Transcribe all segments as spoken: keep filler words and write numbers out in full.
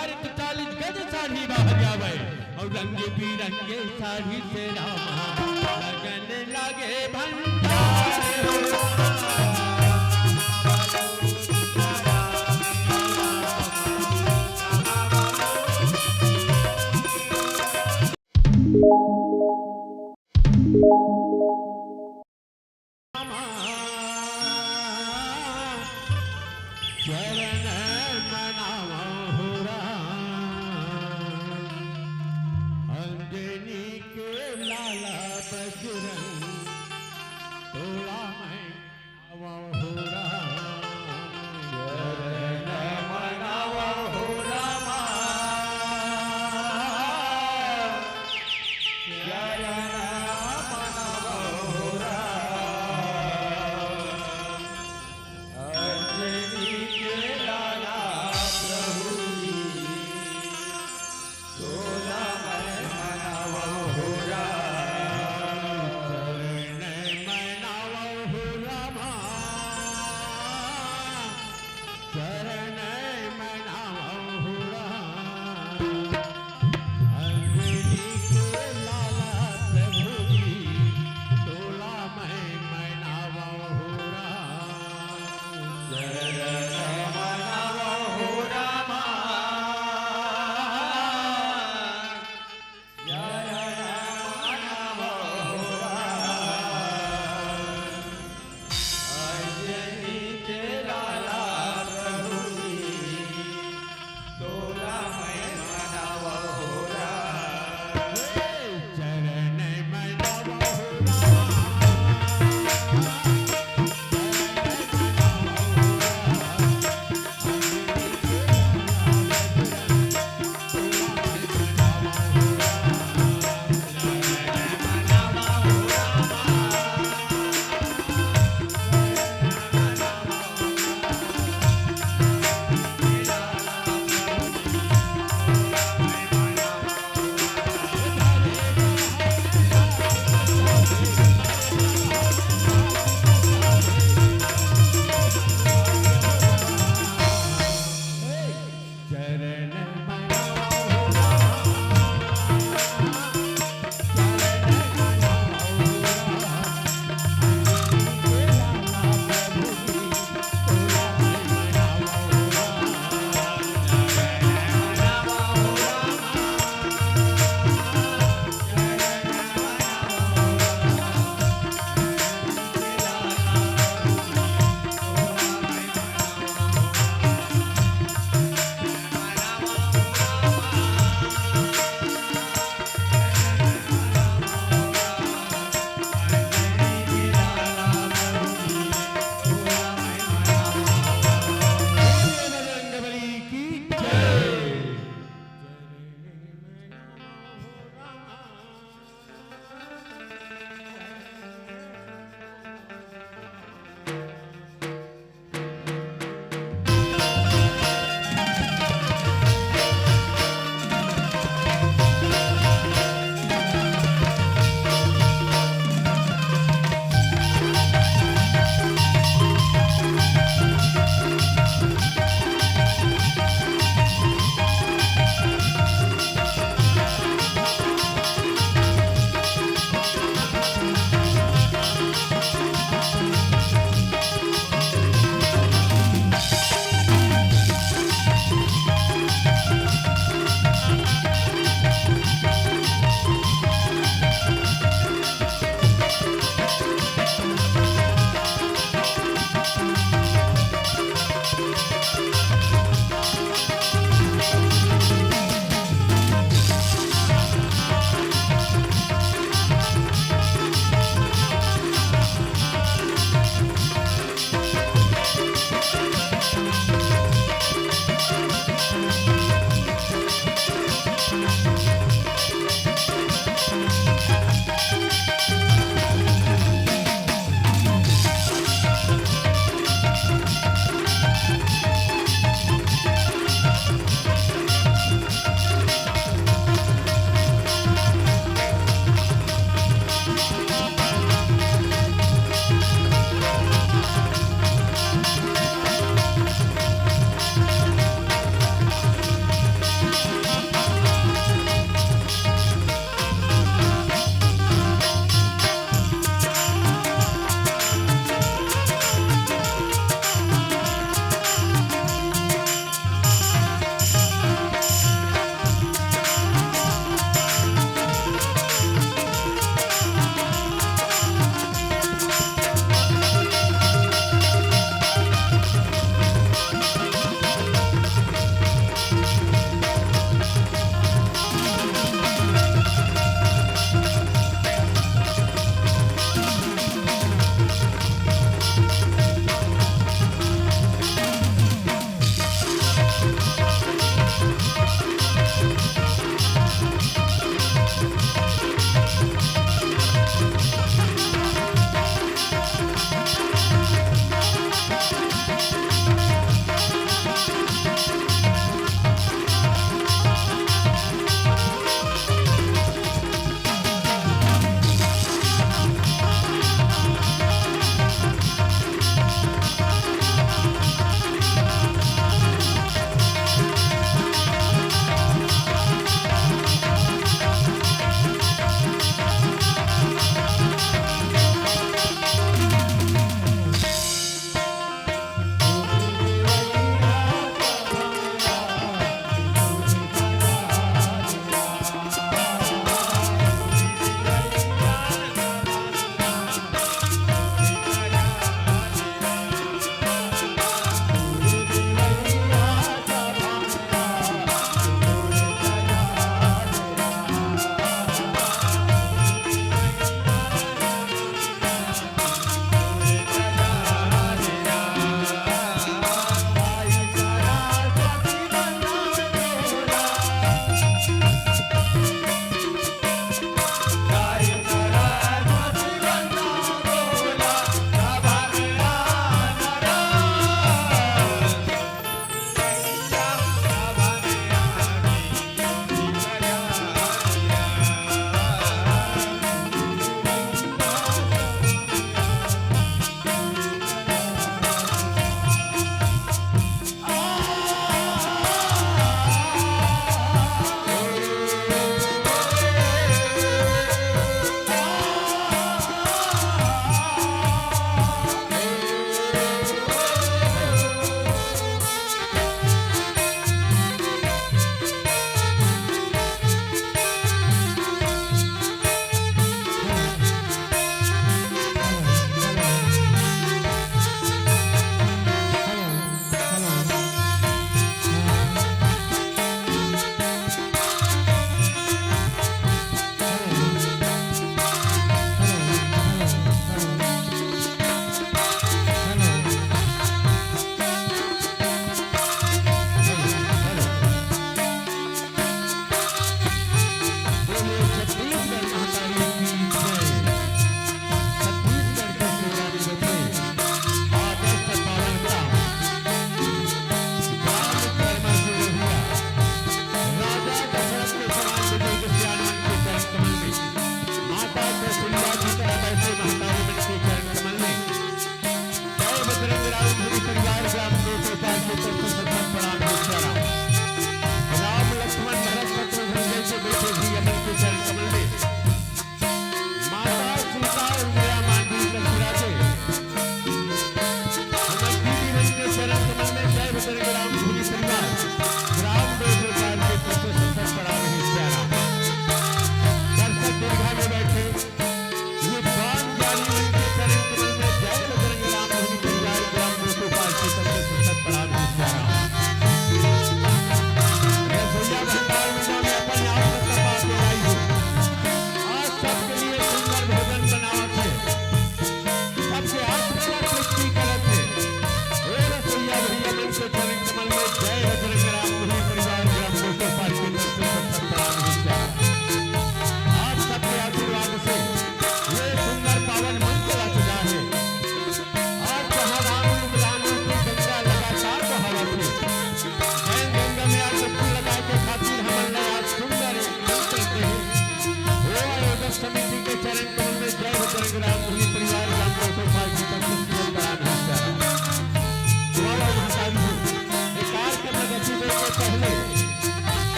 अरे तो चालीस गज साड़ी बाहर आवे और रंग बिरंगे साड़ी से रामा लगन लागे भंडार। चरण मनावा हो राम, अंजनी के लाला बजरंग, तोला मैं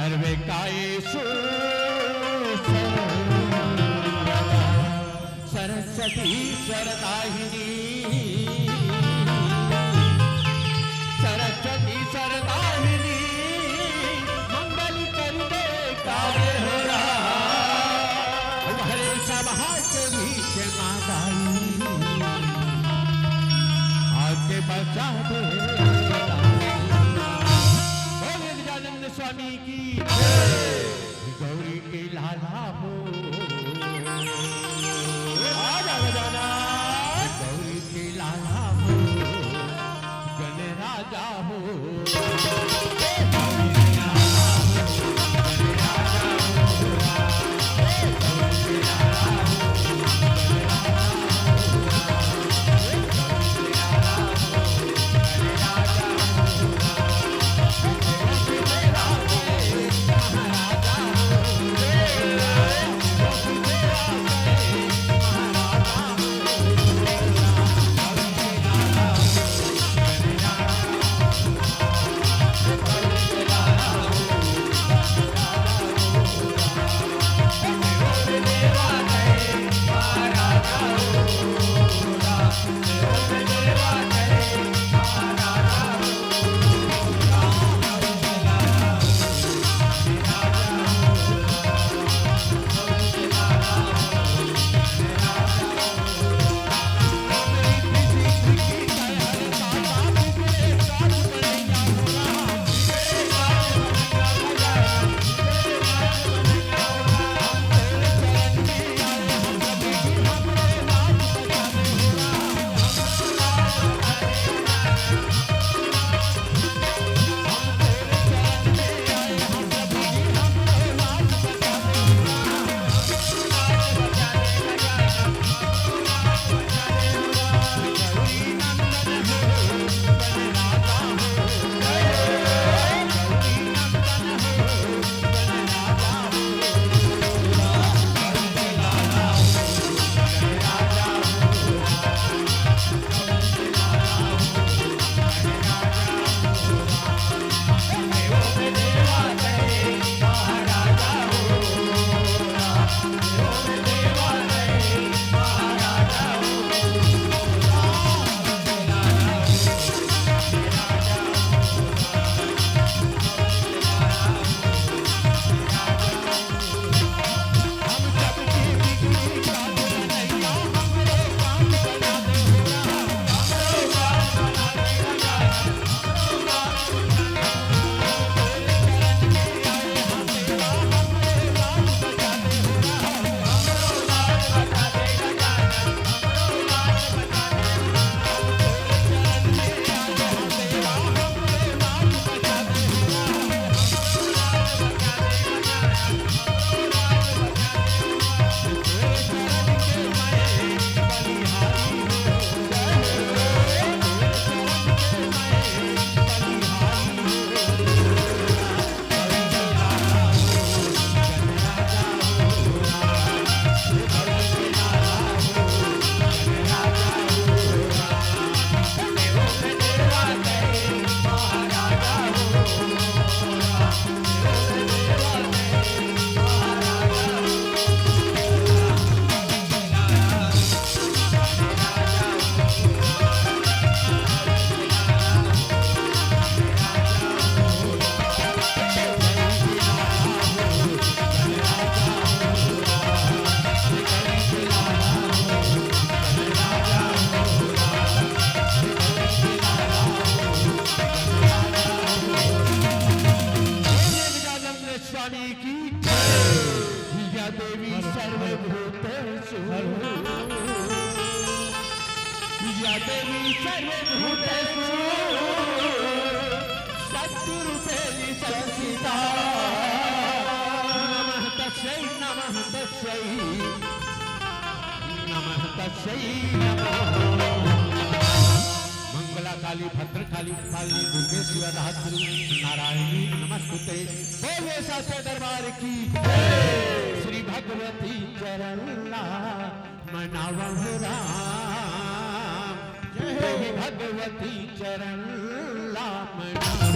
सर्वे कायेषु सरस्वती सरदाहिनी, सरस्वती सरदाहिनी, मंगल करिबे कार्य हो राम। हरे सभा के बीच माँ दाई आके बसा दे। बोलिए गजानंद स्वामी की। गौरी के लाला हो, आ जा गजानन। गौरी के लाला हो, गणराजा हो। स्वामी की जय। या देवी सर्वभूतेषु, या देवी सर्वभूतेषु शक्तिरूपेण संस्थिता। नमः तस्यै, नमः तस्यै, नमः तस्यै नमः। मंगला काली, भद्रकाली, कपालिनी, दुर्गे शिवा धात्री, नारायणी नमस्तुते। बोलिए साचे दरबार की जय। श्री भगवती चरण ला मनावहु राम। जय हो। श्री भगवती चरण ला मनावहु।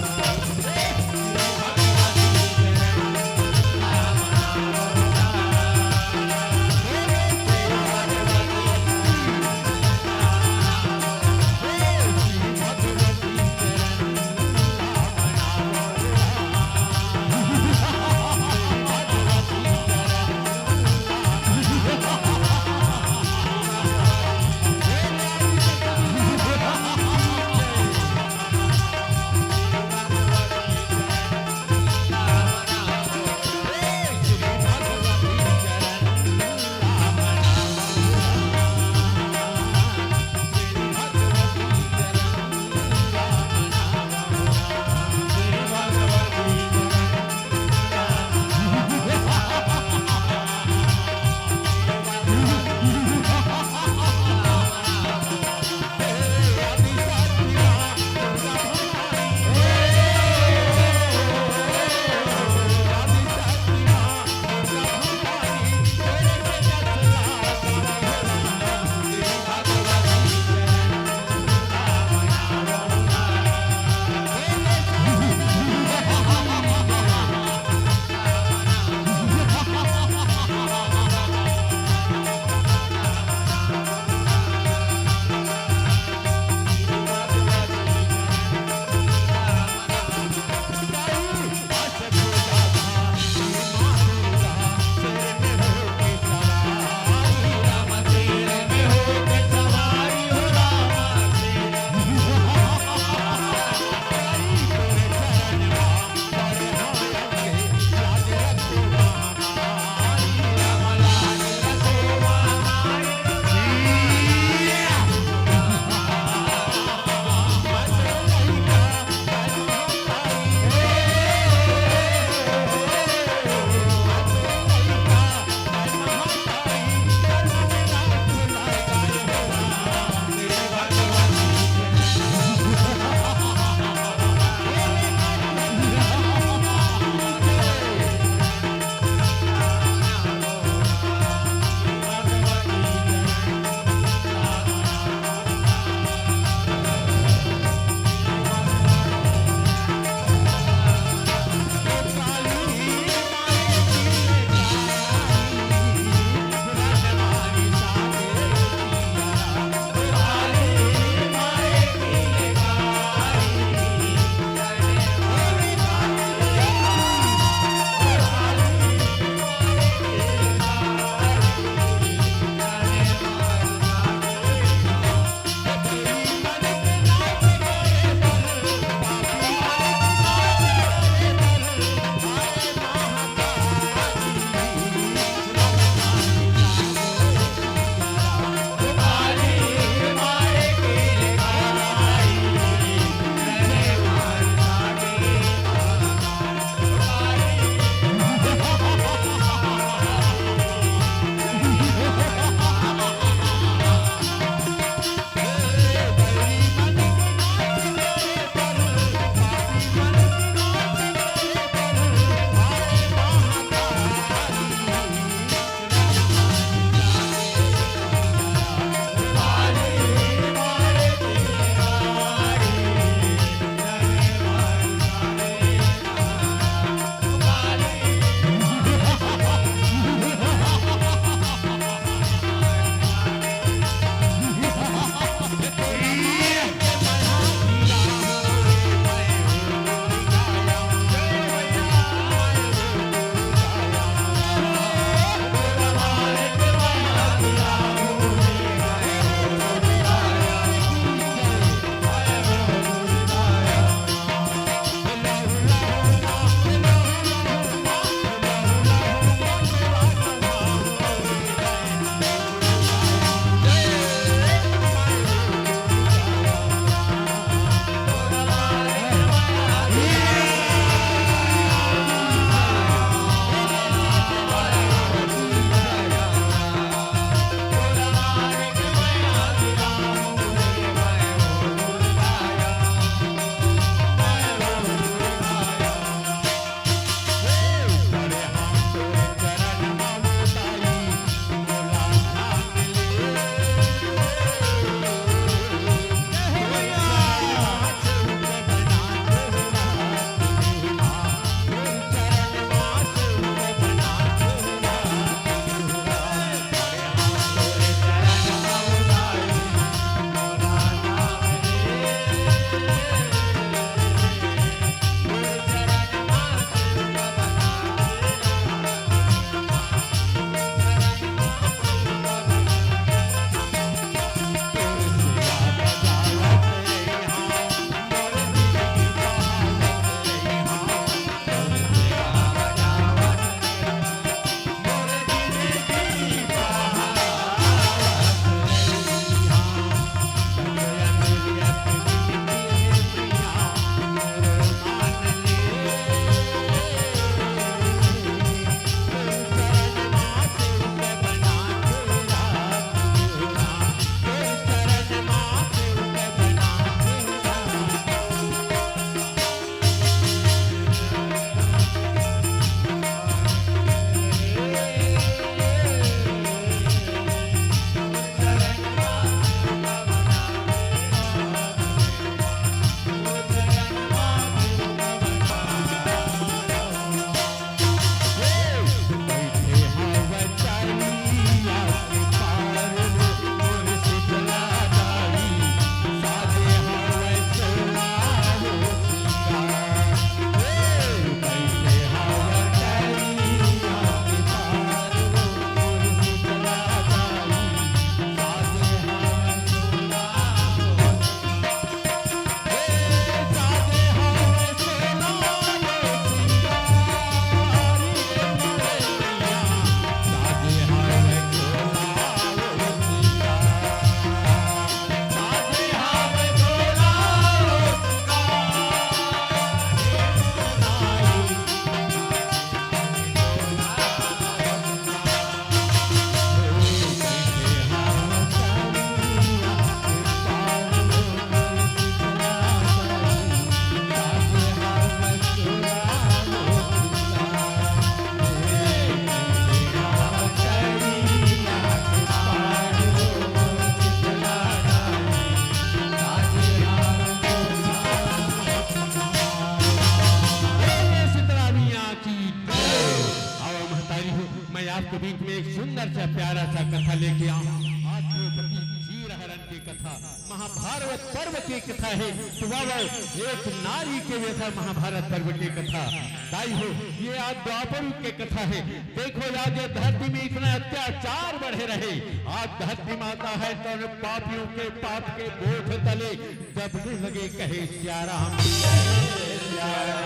के बीच में एक सुंदर सा प्यारा सा कथा लेके आऊं। आज द्रौपदी चीर हरण की कथा, महाभारत पर्व की कथा है। तो वाह वाह, एक नारी के व्यथा महाभारत पर्व की कथा। दाई हो, ये आज द्वापर युग की कथा है। देखो, आज ये धरती में इतना अत्याचार बढ़े रहे, आज धरती माता है तो पापियों के पाप के बोझ तले दबने लगे, कहे सिया राम।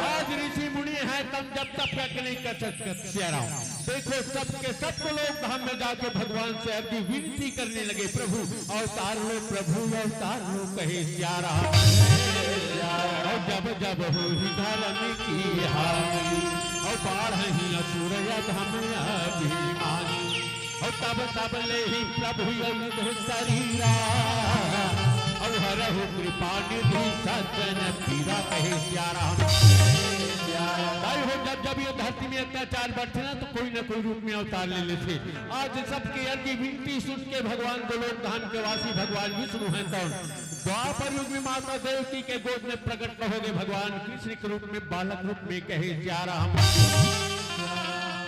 आज ऋषि मुनि हैं, तब जब तक नहीं कर सकते सिया राम। देखो, सबके सब लोग धाम में जाके भगवान से अर्जी विनती करने लगे, "प्रभु अवतार लो, प्रभु अवतार लो," कहे सिया राम। और जब जब होई धर्म की हानि, और बाढ़ही असुर अधम अभिमानी। और तब तब लेहि प्रभु अवध शरीरा, और हरहु कृपा निधि सज्जन पीरा, कहे सिया राम। भाई हो, जब जब ये धरती में अत्याचार बढ़थे ना, तो कोई ना कोई रूप में अवतार ले लेथे। आज सबके अर्जी विनती सुन के भगवान गोलोक धाम के वासी भगवान विष्णु हैं, कौन द्वापर युग में माता देवकी के गोद में प्रकट होगे, भगवान कृष्ण के रूप में, बालक रूप में, कहे सिया राम।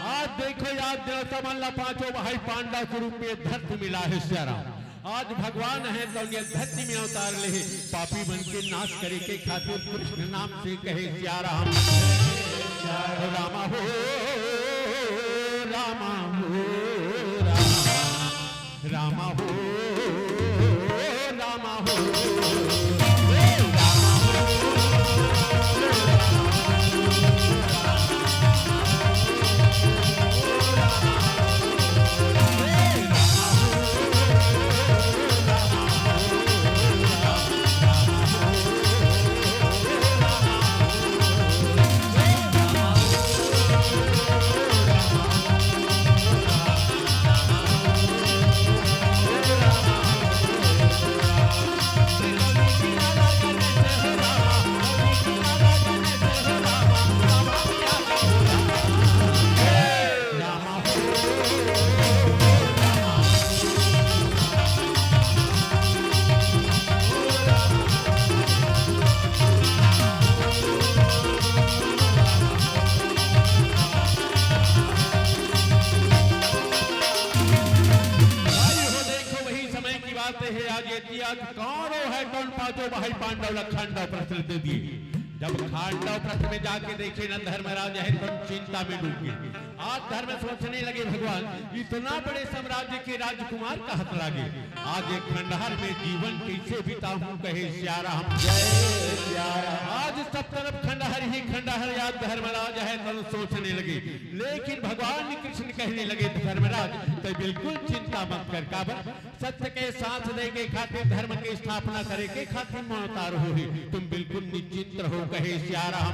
आज देखो, आज देवता मन ला पांचों भाई पांडव के रूप में धरती मिला है सिया राम। आज भगवान है तो ये धरती में अवतार ले, पापी मन के नाश करे के खातिर कृष्ण नाम से, कहे सिया राम। रामा हो, रामा हो, रामा। रामा हो, रामा हो, रामा हो। भाई हो, देखो, वही समय की बात है। आज ये आज कांडो है, कौन पांचों भाई पांडव ला खांडव प्रश्न दे दिए। जब खांडव प्रश्न में जाके देखे ना धर्मराज है, तो चिंता में डूब गए। आज धर्म सोचने लगे, भगवान, इतना बड़े साम्राज्य के राजकुमार कहाँ चला गए? आज एक खंडहर में जीवन कैसे बिताऊं, कहे सिया राम। जय सिया राम। आज सब तरफ खंडहर ही खंडहर, याद धर्मराज है, तब सोचने लगे। लेकिन भगवान कृष्ण कहने लगे, धर्मराज, तो बिल्कुल चिंता मत कर। काबर? सत्य के साथ दे के खातिर, धर्म की स्थापना करे के खातिर मोर अवतार होही, तुम बिल्कुल निश्चिंत रहो, कहे सिया राम।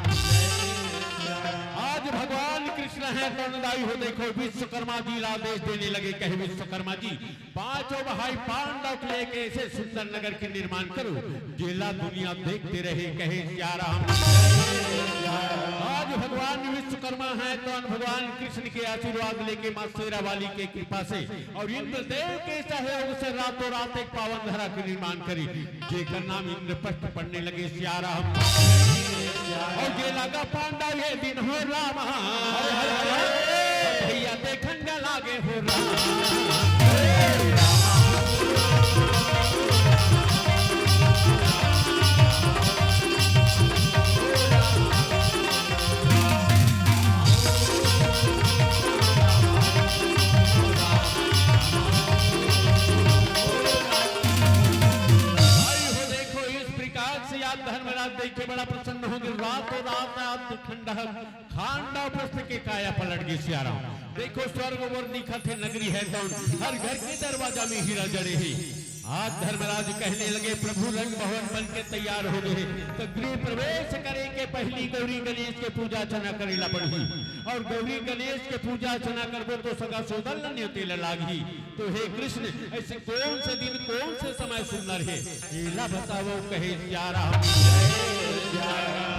आज भगवान कृष्ण है कर्णदायी हो, देखो विश्वकर्मा जी ला आदेश देने लगे, कहे विश्वकर्मा जी, पांचों भाई पांडव के लेके ऐसे सुंदर नगर के निर्माण करो, जेला दुनिया देखते रहे, कहे सिया राम। आज भगवान विश्वकर्मा है तो भगवान कृष्ण के आशीर्वाद लेके माँ शेरावाली के कृपा से और इंद्रदेव के सहयोग से रातों रात एक पावन धरा के निर्माण करी, जेकर नाम इंद्रप्रस्थ पड़ने लगे सिया राम। और जे लगा पांडव ये दिन हो रामा, भैया देखन ग लागे हो रामा। भाई हो, देखो, इस प्रकार से आज धर्मराज देख के बड़ा प्रसन्न हो गए। रातों रात आज खंडहर खांडव प्रस्थ के काया पलट गई सिया राम। देखो, स्वर्ग ओर दिखत हे, नगरी है कौन, हर घर के दरवाजा में हीरा जड़े हे। आज धर्मराज कहने लगे, प्रभु रंग भवन बन के तैयार हो गए, तो गृह प्रवेश करे के पहली गौरी गणेश के पूजा अर्चना करे ला पड़ही। और गौरी गणेश के पूजा अर्चना करबो तो सगा सोदर ला नेवते ला लागही। तो हे कृष्ण, ऐसे कौन से दिन, कौन से समय सुंदर हे, एला बतावो, कहे सिया राम।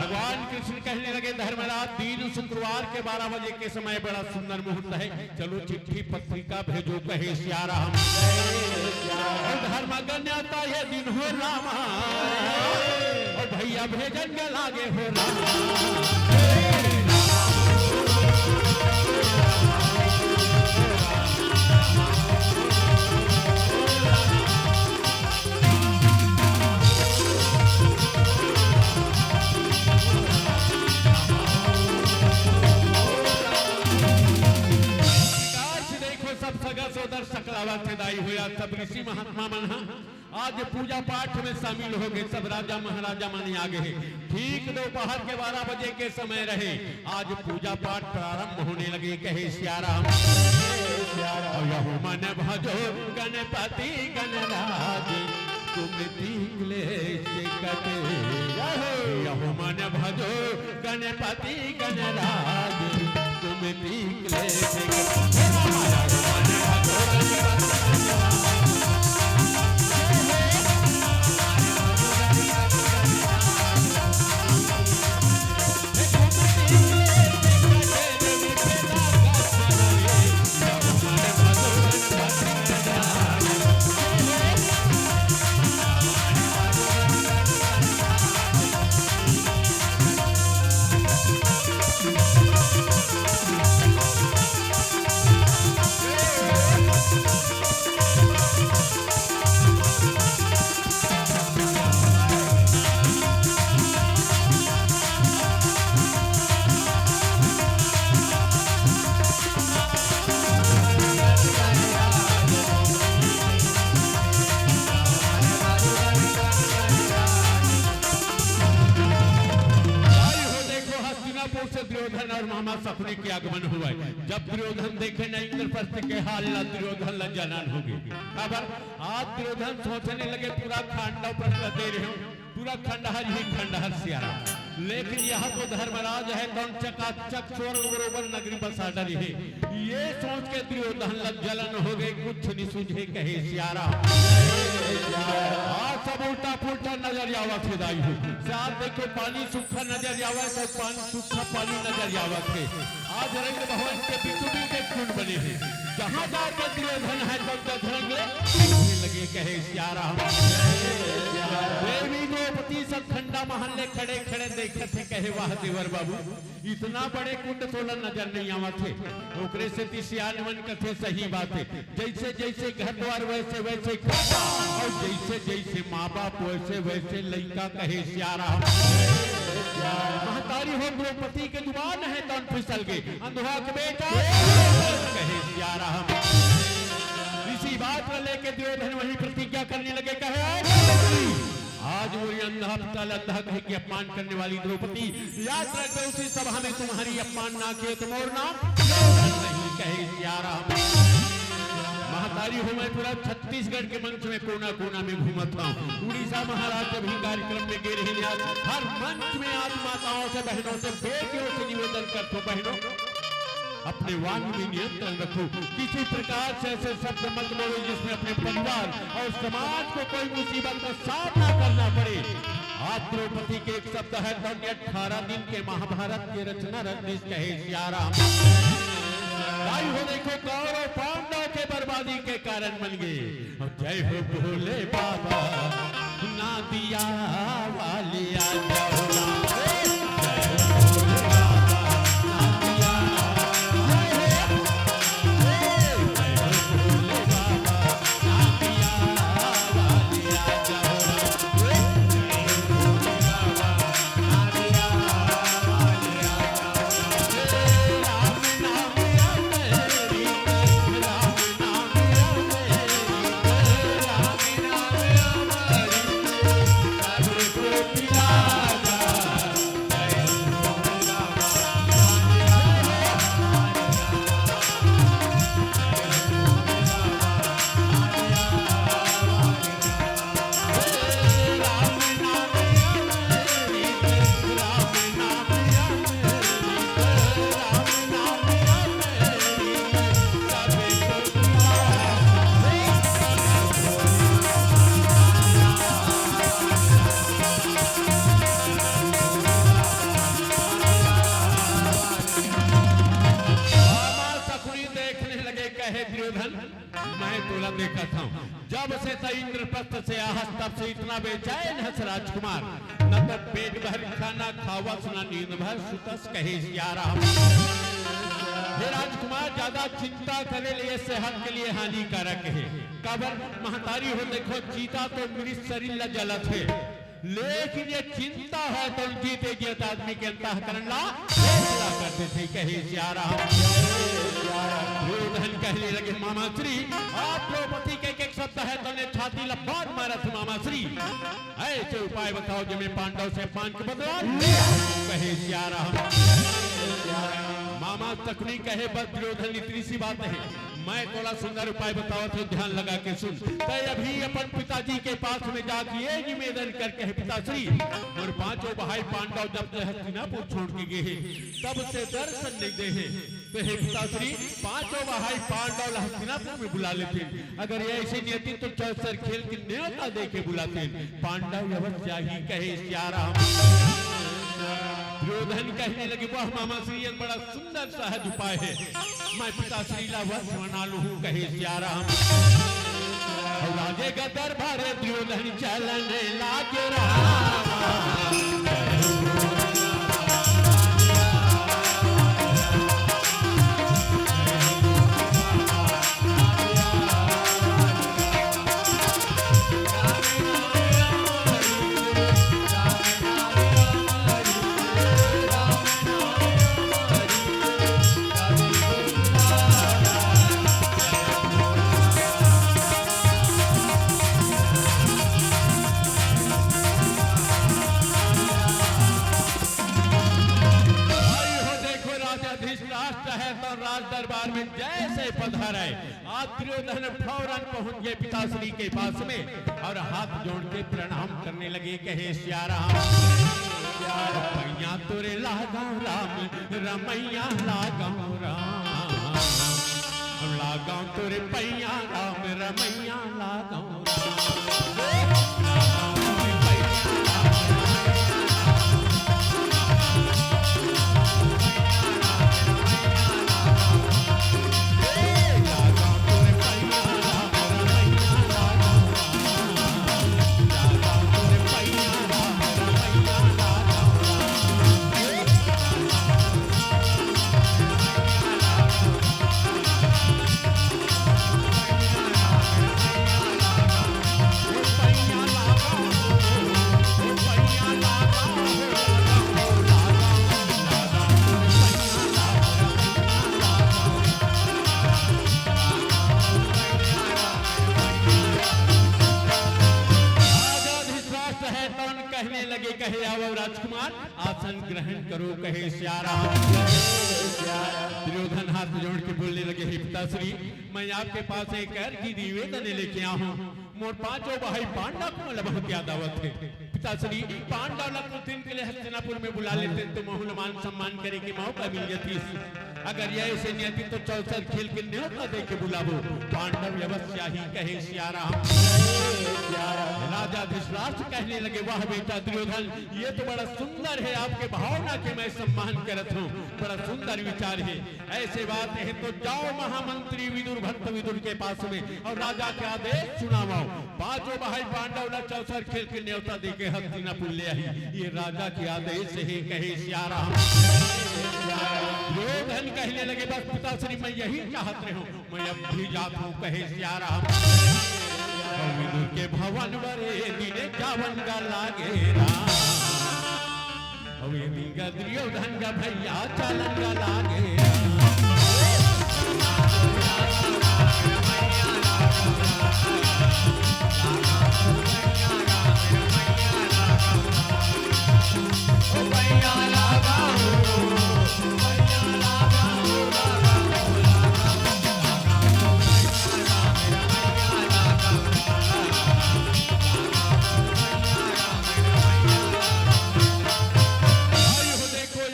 भगवान कृष्ण कहने लगे, धर्मराज, दिन शुक्रवार के बारह बजे के समय बड़ा सुंदर मुहूर्त है, चलो चिट्ठी पत्रिका भेजो, कहे सिया राम। और धर्म गण्यता ये दिन हो रामा, और भैया भेजन के लागे हो रामा। दाई हो, आज सब ऋषि महात्मा मन ह आज पूजा पाठ में शामिल हो गए, सब राजा महाराजा मन आ गए। ठीक दोपहर के बारह बजे के समय रहे, आज पूजा पाठ प्रारंभ होने लगे। कहे सियाराम। यहु मन भजो गणपति गणराज, तुम तीन क्लेश कटे। यहु मन भजो गणपति गणराज, तुम तीन क्लेश कटे। भाई हो, देखो, हस्तिनापुर से दुर्योधन और मामा शकुनि के आगमन हुआ है। जब दुर्योधन देखे न इंद्रप्रस्थ के हाल ला, दुर्योधन ला जलन हो गई। काबर? आज दुर्योधन सोचने लगे, पूरा खांडव प्रश्न दे रहे हो, पूरा खंडहर ही खंडहर सियारा। लेकिन यह तो धर्मराज है, तो चकाचक स्वर्ग बरोबर नगरी बसा डरी है। ये सोच के दुर्योधन ला जलन हो गई, कुछ नहीं सूझे, कहे सियारा। आज सब उल्टा पुल्टा नजर आवत है दाई हो। से आज देखो, पानी सूखा नजर आवत है, पानी सूखा पानी नजर आवत है। आज रंग भवन के बीचों बीच एक कुंड बने हैं, जहाँ जाकर दुर्योधन है, सब जधरंग ले लगे, कहे सियाराम। देवी द्रौपदी सब ठंडा महल ले खड़े खड़े देखत है, कहे, "वाह देवर बाबू, इतना बड़े कुंड तोला नजर नहीं आवत है।" ओकरे सेती सियान मन कथे, सही बात है, जैसे जैसे घर द्वार वैसे वैसे काका, और जैसे जैसे माँ बाप वैसे वैसे लइका, कहे सियाराम। महतारी हो द्रौपदी के जुबान है, तन फिसल गए, अंधवा के बेटा, कहे सियाराम। इसी बात को लेके दुर्योधन वहीं प्रतिज्ञा करने लगे, कहे, आज मोरी अंधा पुता लंधा कह के अपमान करने वाली द्रौपदी, याद रखो, उसी सभा में तुम्हारी अपमान ना किए तो मोर नाम नहीं, कहे सियाराम। महतारी हो, मैं पूरा छत्तीसगढ़ के मंच में कोना कोना में घूमत हूँ। उड़ीसा महाराज जब भी कार्यक्रम में गे रहे, आज हर मंच में आज माताओं से, बहनों से, बेटियों से निवेदन करता हूँ, बहनों, अपने वाणी में नियंत्रण रखो, किसी प्रकार से ऐसे शब्द मत बोलो जिसमें अपने परिवार और समाज को कोई मुसीबत का सामना करना पड़े। आज द्रौपदी के एक शब्द है, तो ये अठारह दिन के महाभारत के रचना रचनीस, कहे सियाराम। भाई हो, देखो, कौरव पांडव के बर्बादी के कारण बन गए। जय हो भोले बाबा, नादिया वाली आ जाओ ना। शकुनि देखने लगे, कहे दुर्योधन, मैं तोला देखत हूँ, जब से त इंद्रप्रस्थ से आहस तब से इतना बेचैन हस राजकुमार, न त पेट भर खाना खावस, न नींद भर सुतस, कहे सियाराम। हे राजकुमार, ज्यादा चिंता करे ले ये सेहत के लिए हानिकारक है। काबर महतारी हो, देखो, चीता तो मृत शरीर ला जलत है, लेकिन ये चिंता है तो जीते जीत आदमी के अंतःकरण ला ठेस ला कर कहे सियाराम। दुर्योधन कहने लगे, मामा श्री, आप द्रौपदी के एक शब्द हे तोने छाती ला बांध मारत हे मामा श्री। ऐसे उपाय बताओ जेमे पांडव से अपमान के बदला ले। कहे सियाराम। मामा शकुनी कहे, बस दुर्योधन, इतनी सी बात हे, मैं थोड़ा सुंदर उपाय बतावत हंव, ध्यान लगा के सुन। तैं अभी अपन पिताजी के पास में जाके ये निवेदन कर कहे, पिताश्री, मोर पांचों भाई पांडव जब से हस्तिनापुर छोड़ के गे हे, तब से दर्शन नइ दे हे। त हे पिताश्री, पांचों भाई पांडव ला हस्तिनापुर में बुला लेतेन। अगर ये अइसे नइ होतिस त चौसर खेल के नेवता दे के बुलातेन। पांडव अवश्य आही, कहे सियाराम। दुर्योधन कहने लगे, वाह मामा श्री, ये बड़ा सुंदर सहज उपाय हे, मैं पिताश्री ला वश बना लूं, कहे सियाराम। अउ राजे का दरबार दुर्योधन चलने लागे राम। भाई हो, देखो, राजा धृतराष्ट्र हे त राज दरबार में जैसे पधारे, आज दुर्योधन फौरन पहुंच गे पिताश्री के पास में अउ हाथ जोड़ के प्रणाम करने लगे, कहे सियाराम। पैया तोरे लागंव राम, रमैया लागंव राम, लागंव तोरे पैया राम, रमैया लागंव राम। राजा धृतराष्ट्र हे तौन कहने लगे, कहे, आवो राजकुमार, आसन ग्रहण करो, कहे सियाराम। दुर्योधन हाथ जोड़ के बोलने लगे, हे पिताश्री, मैं आपके पास एक अर्जी निवेदन लेके आया हूँ। मोर पांचों भाई पांडव के मोला बहुत याद आवत हे। पिताश्री, पांडव ला कुछ दिन के लिए हस्तिनापुर में बुला लेते तो महू ला मान सम्मान करे के मौका मिल जातिस। अगर ये अइसे नइ होतिस तो चौसर खेल के नेवता दे के बुलाबो, पांडव अवश्य आही, कहे सियाराम। राजा धृतराष्ट्र कहने लगे, वाह बेटा दुर्योधन, ये तो बड़ा सुंदर हे, आपके भावना के मैं सम्मान करत हूँ, बड़ा सुंदर विचार हे। अइसे बात हे तो जाओ महामंत्री विदुर, भक्त विदुर के पास में अउ राजा के आदेश सुनावव। पांचों भाई पांडव ला चौसर खेल के नेवता दे के हस्तिनापुर ले आही। ये राजा के आदेश हे, कहे सियाराम। दुर्योधन कहने लगे, बस पिताश्री, मैं यही चाहत रहेंव, मैं अब भी जात हूँ, कहे सियाराम। अउ विदुर के भवन बरे दिने जावन गा लागे राम। अउ ए दिन गा दुर्योधन गा भैया चालन गा लागे।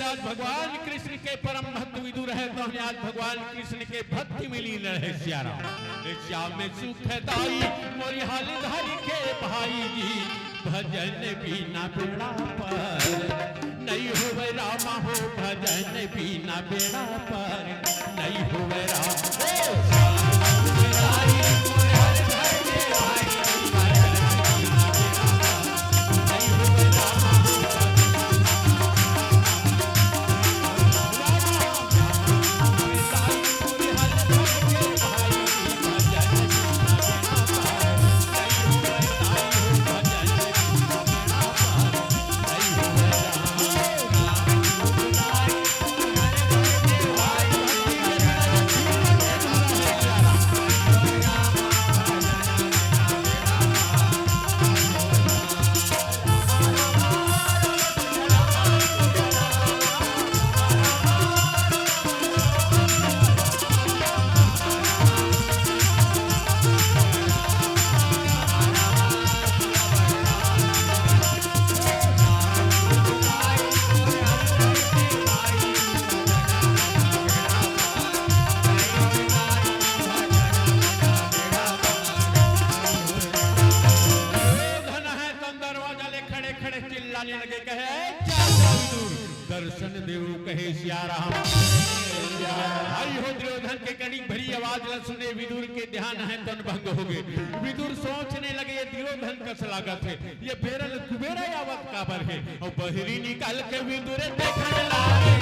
आज भगवान कृष्ण के परम भक्त विदुर हे, तोहने आज भगवान कृष्ण के भक्ति में लीन रहे सियाराम। ए श्याम सुखदाई मोरि हाल धरि के भाई जी, भजन बिना बेड़ा पार। नइ होवय रामा हो भजन बिना बेड़ा पार। नइ होवय राम। सिया राम। भाई हो दुर्योधन के कड़िक भरी आवाज ल सुने विदुर के ध्यान हे तन भंग होगे। विदुर सोचने लगे, ये दुर्योधन कस लागत हे, ये बेरल कुबेरा आवत काबर हे? अउ बहरी निकाल के विदुर देखने लागे।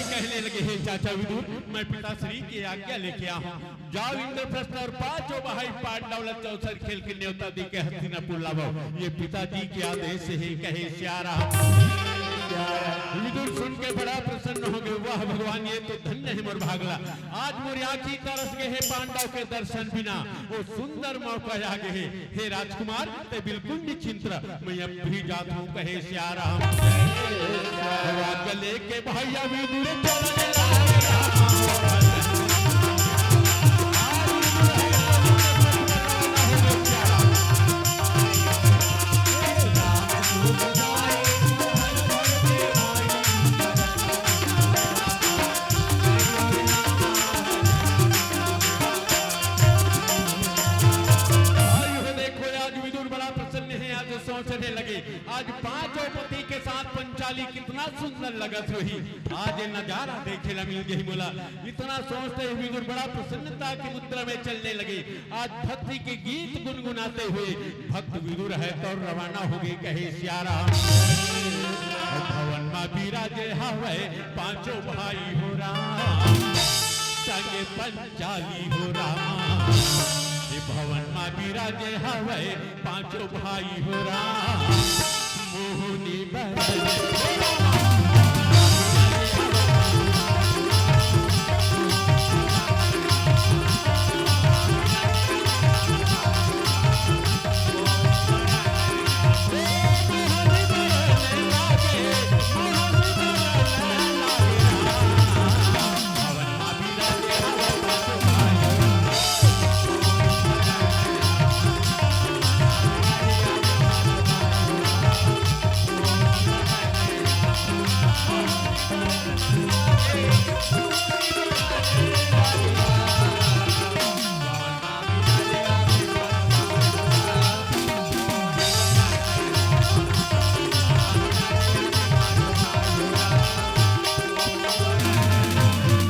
कहने लगे, हे चाचा विदुर, मैं पिताश्री की आज्ञा लेके आया हूँ। जाओ इंद्रप्रस्थ अउ पांचों भाई पांडव ला चौसर खेल के न्योता दे के हस्तिनापुर लावो। ये पिताजी के आदेश हे, कहे सिया राम। विदुर सुन के बड़ा प्रसन्न होगे। वाह भगवान, ये तो धन्य हे मोर भागला। आज मोर आँखी तरस गे हे पांडव के दर्शन बिना। वो सुंदर मौका आ गे हे। हे राजकुमार, ते बिल्कुल निश्चिंत रह, मैं अब भी जात हूँ, कहे सिया राम। राग लेके भैया विदुर चल भाई हो देखो, आज विदुर बड़ा प्रसन्न हे, आज सोचने लगे, आज पांचों पति के साथ पंचाली कितना सुंदर लगत होही। आज ये नजारा देखे ला मिल गई मोला। इतना सोचते हुए विदुर बड़ा प्रसन्नता की मुद्रा में चलने लगे। आज भक्ति के गीत गुनगुनाते हुए भक्त विदुर हे तो रवाना होगे, कहे सिया राम। भवन मा विराजे हवै पांचों भाई हो राम, संगे पंचाली हो राम। ये भवन मा विराजे हवै पांचों भाई हो राम, मोहनी बहन।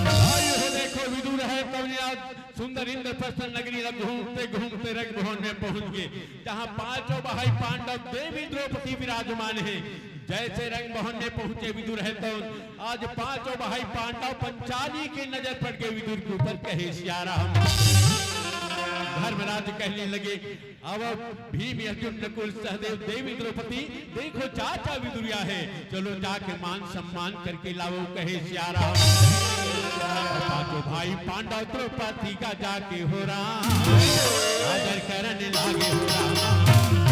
भाई हो देखो, विदुर हे तौने आज सुंदर इंद्रप्रस्थ नगरी ला घूमते घूमते रंग भवन में पहुंच गे, जहां पांचों भाई पांडव देवी द्रौपदी विराजमान हे। जैसे रंग भवन में पहुंचे विदुर हे तो आज पांचों भाई पांडव पंचाली के नजर पड़ गे विदुर के ऊपर, कहे सिया राम। धर्मराज कहने लगे, अब भीम अर्जुन नकुल सहदेव देवी द्रौपदी, देखो चाचा विदुर आ हे, चलो जाके मान सम्मान करके लावो, कहे सिया राम। पांचों भाई पांडव द्रौपदी का जाके हो राम, आदर करने लागे हो राम।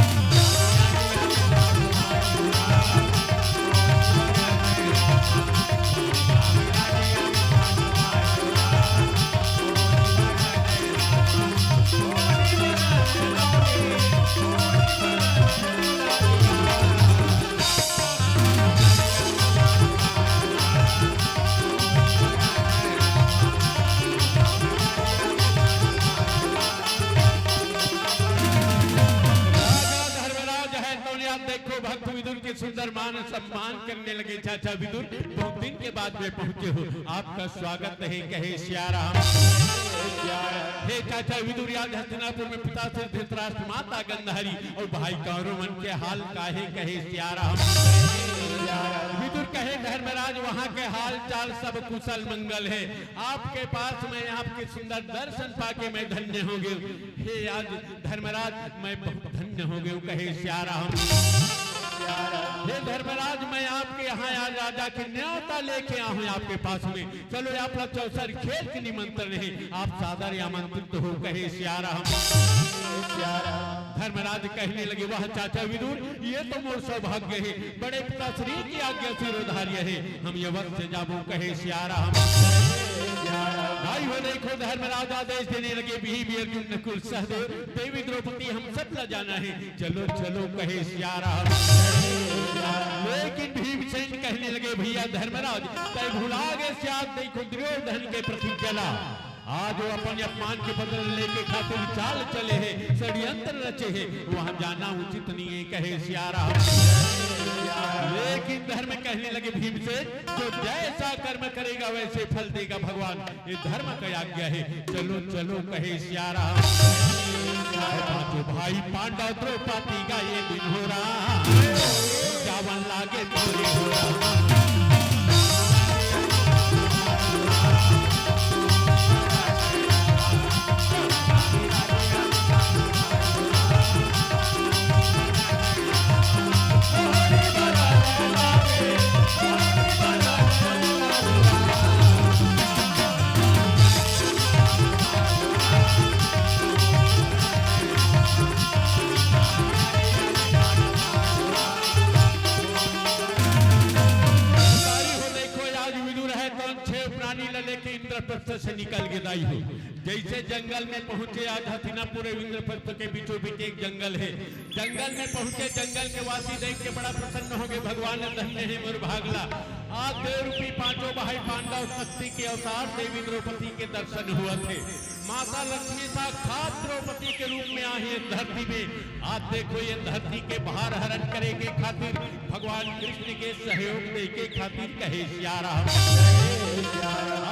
राजा धर्मराज हे तौने आज देखो भक्त विदुर के सुंदर मान सम्मान करने लगे। चाचा विदुर, बहुत दिन के बाद में पहुंचे हो, आपका स्वागत हे, कहे सिया राम। हे चाचा विदुर, आज हस्तिनापुर में पिता श्री धृतराष्ट्र, माता गांधारी अउ भाई कौरव मन के हाल का हे, कहे सिया राम। विदुर कहे धर्मराज, वहां के हाल चाल सब कुशल मंगल हे। आपके पास मैं आपके सुंदर दर्शन पाके मैं धन्य हो गेंव। हे आज धर्मराज, मैं बहुत धन्य हो गेंव, कहे सिया राम। हे धर्मराज, मैं आपके यहाँ आज राजा के न्योता लेके आया हूँ आपके पास में। चलो, आप ला चौसर खेल के निमंत्रण हे, आप सादर आमंत्रित हो, कहे सिया राम। धर्मराज कहने लगे, वाह चाचा विदुर, ये तो मोर सौभाग्य हे, बड़े पिताश्री की आज्ञा शिरोधार्य हे, हम ये अवश्य जाबो, कहे सिया राम। भाई हो देखो, धर्मराज आदेश देने लगे, भीम अर्जुन नकुल सहदेव, देवी द्रौपदी हम सब ला जाना है, चलो चलो कहे सिया राम। लेकिन भीमसेन कहने लगे, भैया धर्मराज, तय भुला गए सिया, देखो दुर्योधन के प्रतिज्ञा ला। आज वो अपन अपमान के बदला लेके खातिर चाल चले हैं, षड्यंत्र रचे हैं, वहां जाना उचित नहीं है, कहे सिया राम। लेकिन धर्म कहने लगे भीमसेन, जो जैसा कर्म करेगा वैसे फल देगा भगवान, ये धर्म का आज्ञा है, चलो चलो कहे सिया राम। पांचों भाई पांडव द्रौपदी का ये दिन हो राम, जावन लागे तोरे हो राम। संस्कारी हो, देखो, आज विदुर है तो छह प्राणी ला लेके इंद्रप्रस्थ से निकल गे दाई हो। जैसे जंगल में पहुंचे आज हथिनापुर इंद्रप्रस्थ के बीचों बीच एक जंगल है। जंगल में पहुंचे, जंगल के वासी देख के बड़ा प्रसन्न हो गए, भगवान धन्य है मोर भागला। आज देव रूपी पांचों भाई पांडव शक्ति के अवतार देवी द्रौपदी के दर्शन हुआ थे। माता लक्ष्मी साक्षात द्रौपदी के रूप में आई है धरती में। आज देखो ये धरती के भार हरण करे के खातिर भगवान कृष्ण के सहयोग दे के खातिर कहे सिया राम।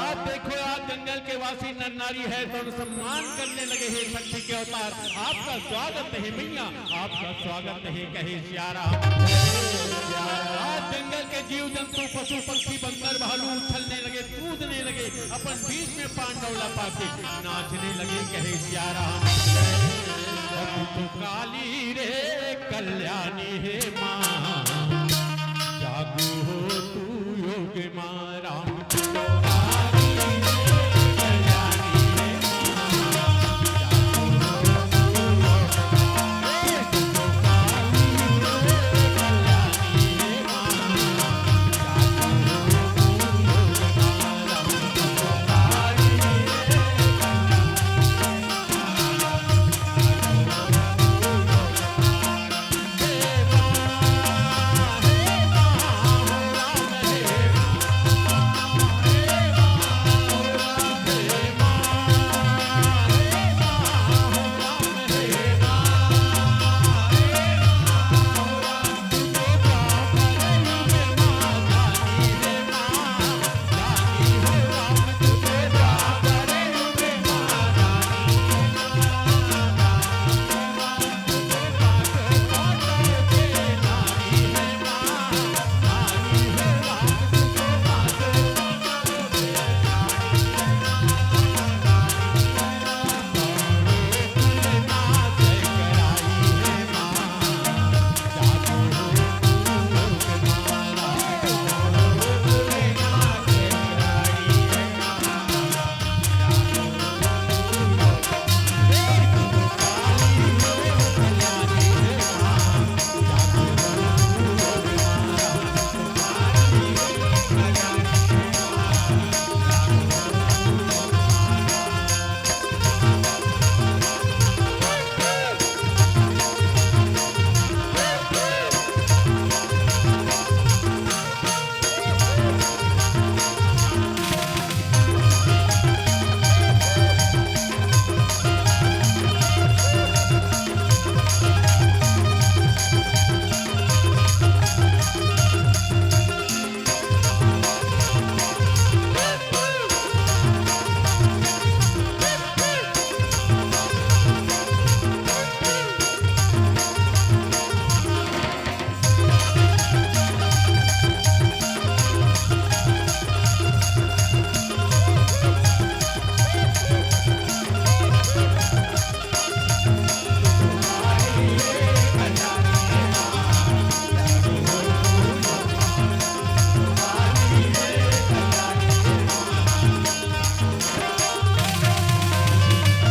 आज देखो आज जंगल के वासी नर नारी है तो सम्मान करने लगे, हे शक्ति के अवतार, आपका स्वागत है मैया, आपका स्वागत है कहे सिया राम। आज जंगल के जीव जंतु पशु पक्षी बंदर भालू उछलने लगे, कूदने लगे, अपन बीच में पांडव ला पाके नाचने लगे, कहे सिया राम। अब तो काली रे कल्याणी हे माँ, जागू हो तू योग माँ राम।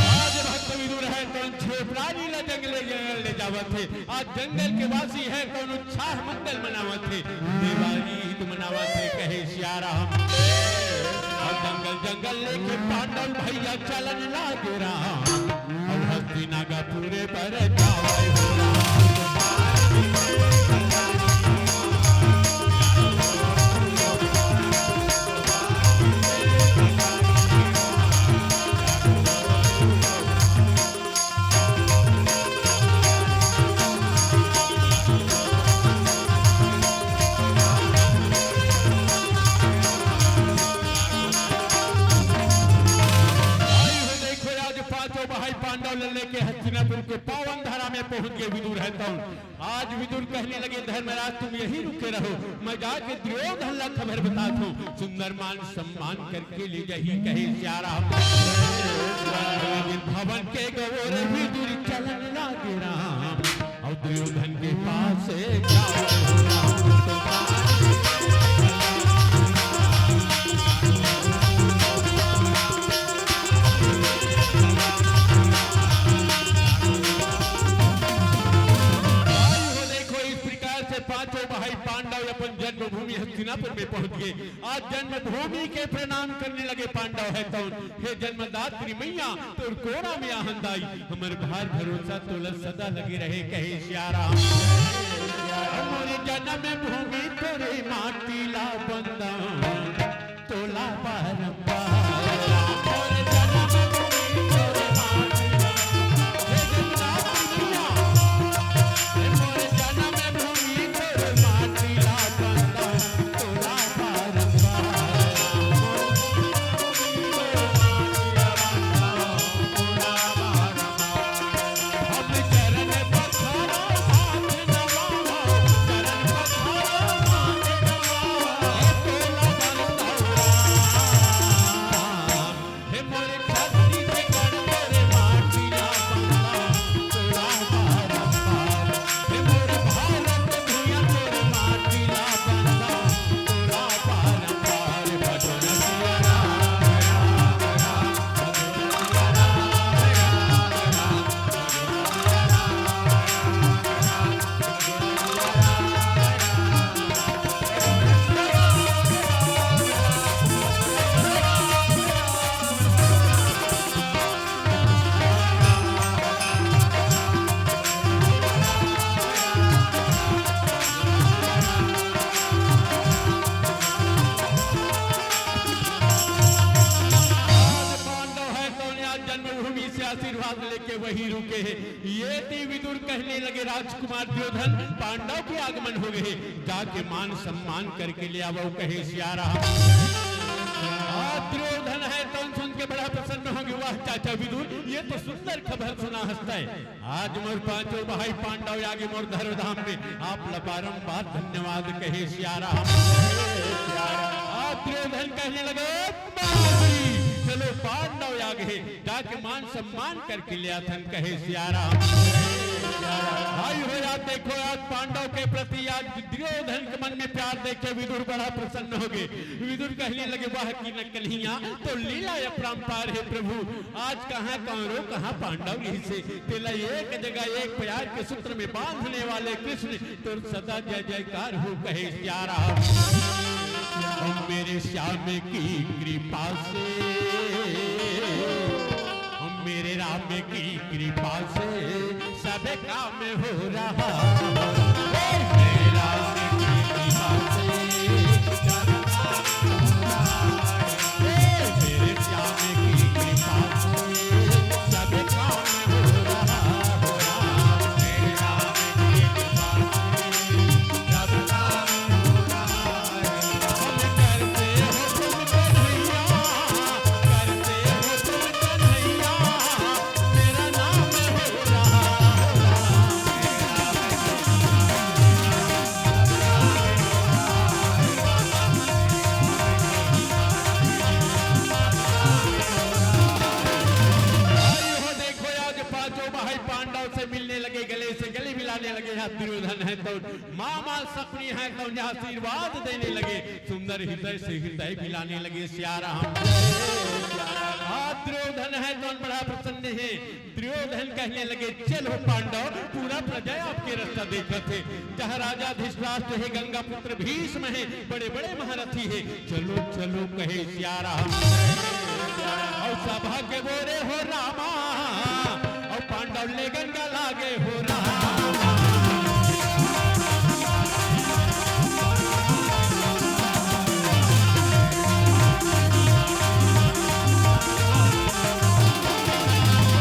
आज भक्त विदुर है तो छह प्राणी ला जंगले जंगल ले जावत हे। आज जंगल के वासी है तो उत्साह मंगल मनावत हे, देवारी गीत मनावत हे, कहे सिया राम। जंगल जंगल लेके पांडव भैया चलन लागे राम, अब हस्तिनापुर बर जावै हो राम। भाई हो, देखो, आज पांचों भाई पांडव ल लेके हस्तिनापुर के पावन धरा में पहुंच गए विदुर हे तउन। आज विदुर कहने लगे, "धर्मराज, तुम यहीं रुके रहो, मैं जाके दुर्योधन ला खबर बतात हूँ, सुंदर मान सम्मान करके ले जाही," कहे सिया राम। भवन के गवर विदुर चलन लागे राम, अउ दुर्योधन के पास जावै हो राम। भाई हो, देखो, इस प्रकार से पांचों भाई पांडव अपन जन्मभूमि हस्तिनापुर में पहुंच गए। आज जन्मभूमि के प्रणाम करने लगे पांडव हे तउन, "हे जन्मदात्री मैया, तोर कोरा में आहन दाई, हमर भार भरोसा तोला सदा लगे रहे," कहे सिया राम। मोर जन्मभूमि तोरे माटी ला बंदन, तोला बारंबार। मोर जन्मभूमि तोरे माटी ला, हे जन्मदात्री मैया, हे मोर जन्मभूमि तोरे माटी ला बंदन, तोला बारंबार। हम चरण पखारो माथ नवाओ, चरण पखारो माथ नवाओ, तोला बारंबार। हे मोर छत्तीसगढ़ तोरे माटी ला बंदन, तोला बारंबार। हे मोर भारत भुइयां तोरे माटी ला बंदन, तोला बारंबार। भजन सिया राम, राम, राम, भजन सिया राम, राम, राम, भजन सिया राम, राम, राम। आज पांडव हे तउन आज जन्मभूमि से आशीर्वाद लेके वहीं रुके हे। ये ती विदुर कहने लगे, "राजकुमार दुर्योधन, पांडव के आगमन हो गए, जाके मान सम्मान करके ले आवो," कहे सिया राम। आ, दुर्योधन हे तउन सुन के बड़ा प्रसन्न हो गए, "वाह चाचा विदुर, ये तो सुंदर खबर सुना हस्ता है। आज मोर पांचों भाई पांडव आगे मोर धर्मधाम में, आप ला बारंबार धन्यवाद," कहे सिया राम। आ, दुर्योधन कहने लगे, "बाबूजी, चलो पांडव आगे जाके मान सम्मान करके ले आथन," कहे सिया राम। भाई हो, आज देखो, आज पांडव के प्रति आज दुर्योधन के मन में प्यार देखे विदुर बड़ा प्रसन्न हो गए। विदुर कहने लगे, "वाह की न कन्हैया, तोर लीला अपरंपार हे प्रभु। आज कहाँ कौरव, कहाँ पांडव रहिसे, तेला एक जगह एक प्यार के सूत्र में बांधने वाले कृष्ण, तोर सदा जय जयकार हो," कहे सिया राम। मेरे श्याम की कृपा से, मेरे राम की कृपा से सब काम हो रहा। मेरे राम की कृपा से सब काम हो रहा। मेरे श्याम की कृपा से सब काम हो रहा। माँ शकुनी हे तौन आशीर्वाद देने लगे, सुंदर हृदय से हृदय मिलाने लगे। सिया राम। आज दुर्योधन हे तौन बड़ा प्रसन्न हे। दुर्योधन कहने लगे, चलो पांडव, पूरा प्रजा आपके रास्ता देखत हे। जहाँ राजा धृतराष्ट्र हे, गंगा पुत्र भीष्म हे, बड़े बड़े महारथी हे, चलो चलो कहे सिया राम। अउ सभा के बोले हो रामा, अउ पांडव ले गंगा लागे हो रामा।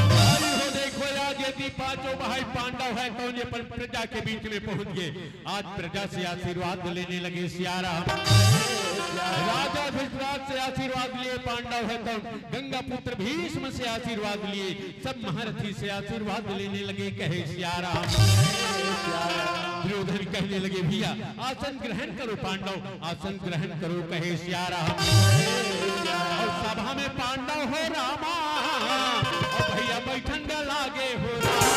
भाई हो, देखो आज यदि पांचों भाई पांडव हे तौन अपन प्रजा के बीच में पहुंच गए। आज प्रजा से आशीर्वाद लेने लगे सिया राम। राजा धृतराष्ट्र से आशीर्वाद लिए पांडव हे तौन, गंगा पुत्र भीष्म से आशीर्वाद लिए, सब महारथी से आशीर्वाद लेने लगे, कहे सिया राम। दुर्योधन कहने लगे, भैया आसन ग्रहण करो पांडव, आसन ग्रहण करो, कहे सिया राम। अउ सभा में पांडव हो रामा, अउ भैया बैठन गा लागे हो रामा।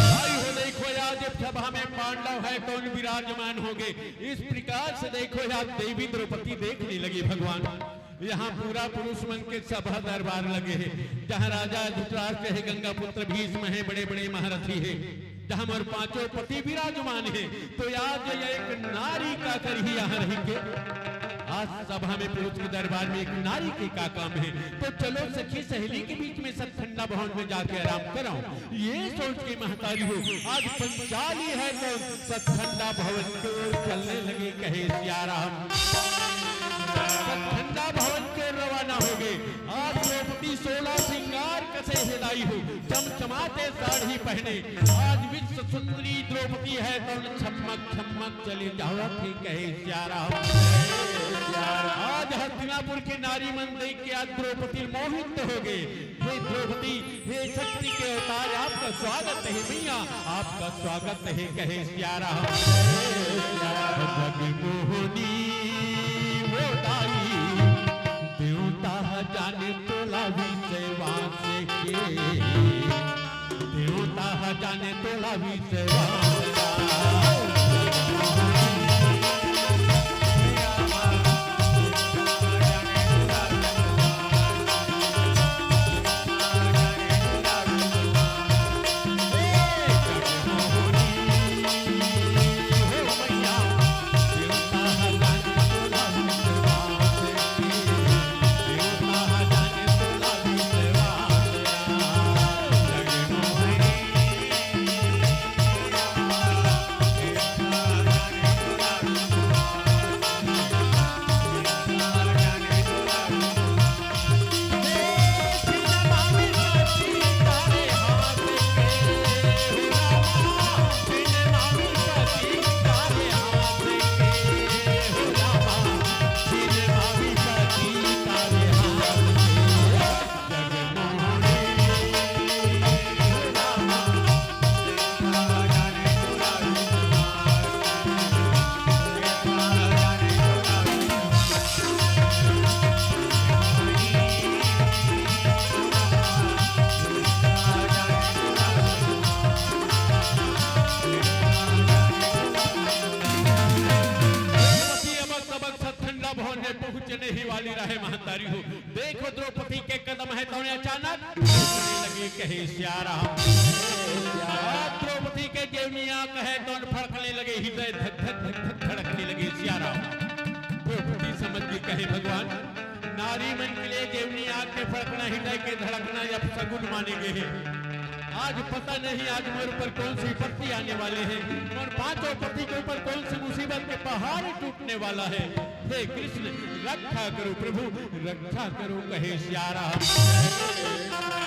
भाई हो, देखो आज सभा में पांडव हे तौन विराजमान हो गए। इस प्रकार से देखो आज देवी द्रौपदी देखने लगी भगवान। यहाँ पूरा पुरुष मन के सभा दरबार लगे हे, जहाँ राजा धृतराष्ट्र हे, गंगा पुत्र भीष्म हे, बड़े बड़े महारथी हे, जहाँ मोर पांचों पति विराजमान हे, तो आज ये एक नारी का करही यहाँ रही के। आज सभा में पुरुष के दरबार में एक नारी के का काम हे? तो चलो सखी सहेली के बीच में सब ठंडा भवन में जाके आराम कराओ। ये सोच के महतारी हो आज पंचाली हे तौन सब ठंडा भवन के ओर चलने लगे, कहे सिया राम। सब ठंडा भवन के रवाना हो गए। आज द्रौपदी सोलह श्रृंगार कसे हे दाई हो, चमचमाते साड़ी पहने। आज विश्व सुंदरी द्रौपदी हे तौन छमक छमक चले जावत हे, कहे सिया राम। आज हस्तिनापुर के नारी मन देख के आज द्रौपदी मोहित हो गए। हे द्रौपदी, हे शक्ति के अवतार, आपका स्वागत हे मैया, आपका स्वागत हे, कहे सिया राम। जगमोहनी वो दाई, देवता जाने तोला विषयवास के, देवता जाने तोला विषयवास। अबक तबक ठंडा भवन में पहुंचने ही वाली रहे महतारी हो। देखो द्रौपदी के कदम हे तौन अचानक लगे कहे सिया राम। आज द्रौपदी के जेवनी आंख हे तौन फड़कने लगे, हृदय धक धक धक धक धड़कने लगे सिया राम। द्रौपदी समझ गई कहे भगवान, नारी मन के लिए जेवनी आंख के फड़कना, हृदय के धड़कना, ये अपशगुन माने गए हे। आज पता नहीं आज मोर ऊपर कौन सी विपत्ति आने वाली हे, मोर पांचों पति के ऊपर कौन सी मुसीबत के पहाड़ टूटने वाला हे। हे कृष्ण, रक्षा करो प्रभु, रक्षा करो, कहे सिया राम।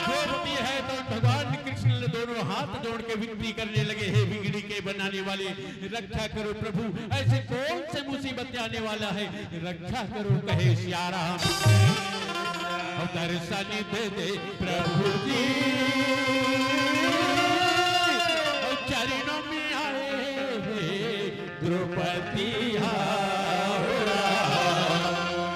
द्रौपदी हे तौन भगवान कृष्ण ले दोनों हाथ जोड़ के विनती करने लगे, हे बिगड़ी के बनाने वाले, रक्षा करो प्रभु, ऐसे कौन से मुसीबत आने वाला हे, रक्षा करो, कहे सिया राम। अउ दर्शन दे दे प्रभु जी, अउ चरणों में आए हे द्रौपदी हो राम।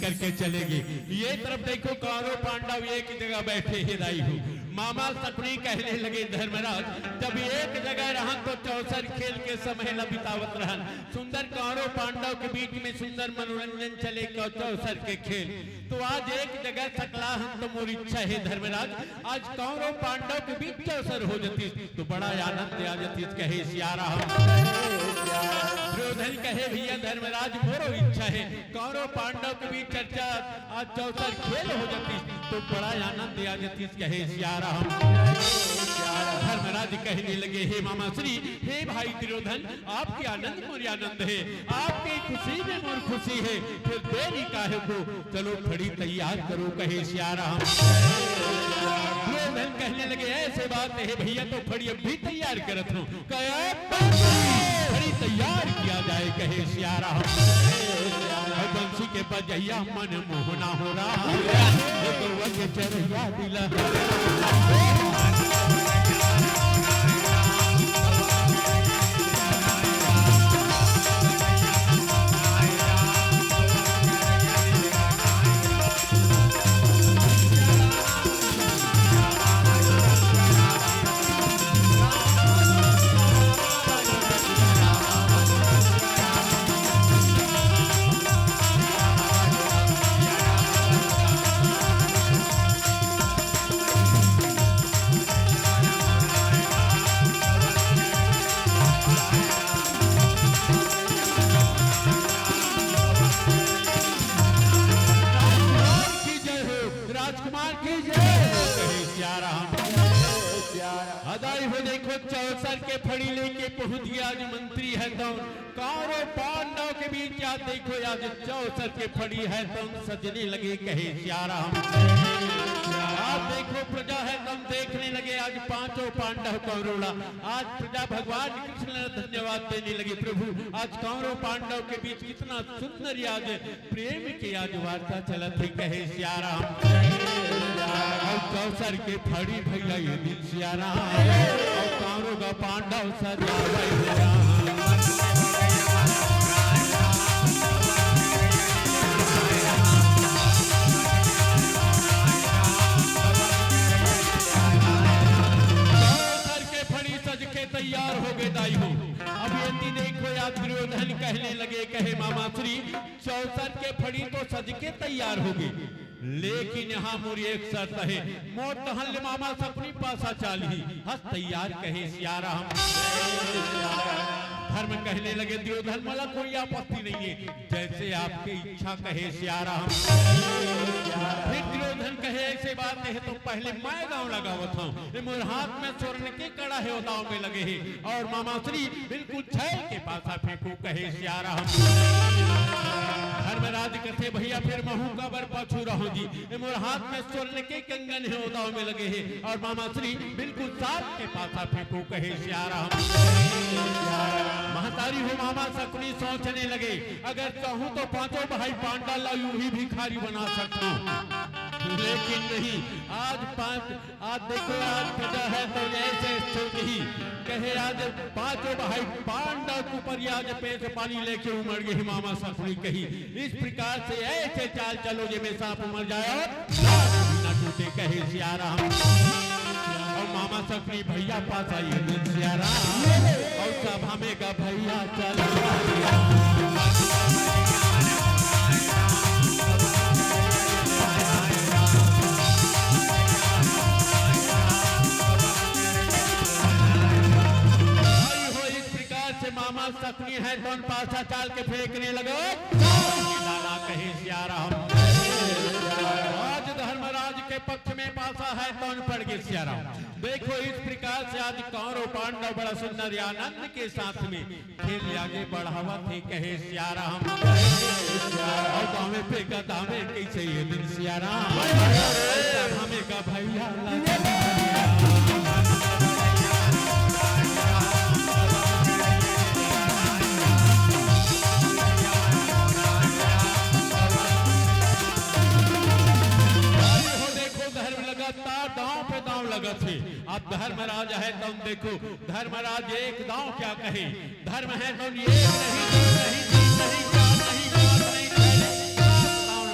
करके चले गे। ये तरफ देखो, कौरव पांडव एक जगह बैठे हे दाई हो। मामा सकुनी कहने लगे, धर्मराज, जब एक जगह रहन तो चौसर खेल के समय ल बितावत रहन। सुंदर कौरव पांडव के बीच में सुंदर मनोरंजन चले, कौ-, चौसर के खेल। तो आज एक जगह सकला हन तो मोर इच्छा हे धर्मराज, आज कौरव पांडव के बीच चौसर हो जतिस तो बड़ा आनंद आ जतिस, कहे सियाराम। दुर्योधन कहे, भैया धर्मराज, मोरो इच्छा हे कौरव पांडव के बीच चर्चा, आज चौसर खेल हो जतिस तो बड़ा आनंद आ जतिस, कहे सियाराम। धर्मराज कहने लगे, हे मामा श्री, हे भाई दुर्योधन, आपके आनंद मोर आनंद हे, आपके खुशी में मोर खुशी हे, फिर देरी काहे को, चलो फड़ी तैयार करो, कहे सियाराम। दुर्योधन कहने लगे, ऐसे बात हे भैया, तो फड़ी अभी तैयार करत हूँ। कहे, फड़ी तैयार किया जाए, कहे सियाराम। और बंसी के बजैया मन मोहना हो रहा, तो वह चरैया दिला। राजकुमार की जय हो, राजकुमार की जय हो, कहे सियाराम। अदाई हो देखो, चौसर के फड़ी लेके पहुंच गया आज मंत्री हे तो कौरव पांडव के बीच। आज देखो, आज चौसर के फड़ी हे तो सजने लगे, कहे सियाराम। आज देखो, प्रजा हे तो देखने लगे, आज पांचों पांडव कौरव ला आज प्रजा भगवान कृष्ण ने धन्यवाद देने लगे, प्रभु, आज कौरव पांडव के बीच कितना सुंदर आज प्रेम के आज वार्ता चलत हे, कहे सियाराम। और चौसर के फड़ी भैया ये दिन सियाराम, और कौरव का पांडव सजावे राम। चौसर के फड़ी सज के तैयार हो गे दाई हो। अब ये दिन देखो, आज दुर्योधन कहने लगे, कहे मामा श्री, चौसर के फड़ी तो सज के तैयार हो गे, लेकिन यहाँ मोर एक शर्त हे, मोर तहन ले मामा सकुनी पासा चालही, हस तैयार, कहे सियाराम। धर्म कहने लगे दुर्योधन, मोला कोई आपत्ति नहीं हे, जैसे आपके इच्छा, कहे सियाराम। फिर दुर्योधन कहे, ऐसे बात हे तो पहले मैं दांव लगावत हूँ, ये मोर हाथ में स्वर्ण के कड़ा हे, वो दांव में लगे हे, और मामा श्री बिल्कुल छैल के पासा फेंकू, कहे सियाराम। धर्मराज कथे, भैया फिर महूं काबर पाछू रहूं जी, ए मोर हाथ में स्वर्ण के कंगन हे, वो दांव में लगे हे, और मामा श्री बिल्कुल सांप के पासा फेंकू, कहे सियाराम। महतारी हो मामा सकुनी सोचने लगे, अगर चाहूं तो पांचों भाई पांडव ला यूं ही भिखारी बना सकता हूं, लेकिन नहीं, आज पांच आज देखो, आज प्रजा हे तो ऐसे सोचही, कहे आज पांचों भाई पांडव के ऊपर आज पेट पानी लेके उमड़ गे हे मामा सकुनी कही। इस प्रकार से ऐसे चाल चलो जे में सांप उमड़ जाए और लात भी ना टूटे, कहे सियाराम। और मामा सकुनी भैया पासा ये दिन सियाराम, और सभा में का भैया चला। भाई हो, इस प्रकार से मामा सकुनी हे तो पासा चाल के फेंकने लगे। लाला कहे सियाराम। आज धर्मराज के पक्ष में पासा हे तो पड़ गे सियाराम। देखो, इस प्रकार से आज कौरव पांडव बड़ा सुंदर आनंद के साथ में खेल आगे बढ़ावत हे, कहे सियाराम। और दावे पे का दावे कैसे ये दिन सियाराम। दावे का भैया लगे। भाई हो देखो, धर्म लगातार दांव पे दांव लगत हे। अब धर्मराज हे तो देखो, धर्मराज एक दांव क्या कहे, धर्म हे तो एक नहीं, दो नहीं, तीन नहीं, चार नहीं, पांच नहीं, छह नहीं, सात दांव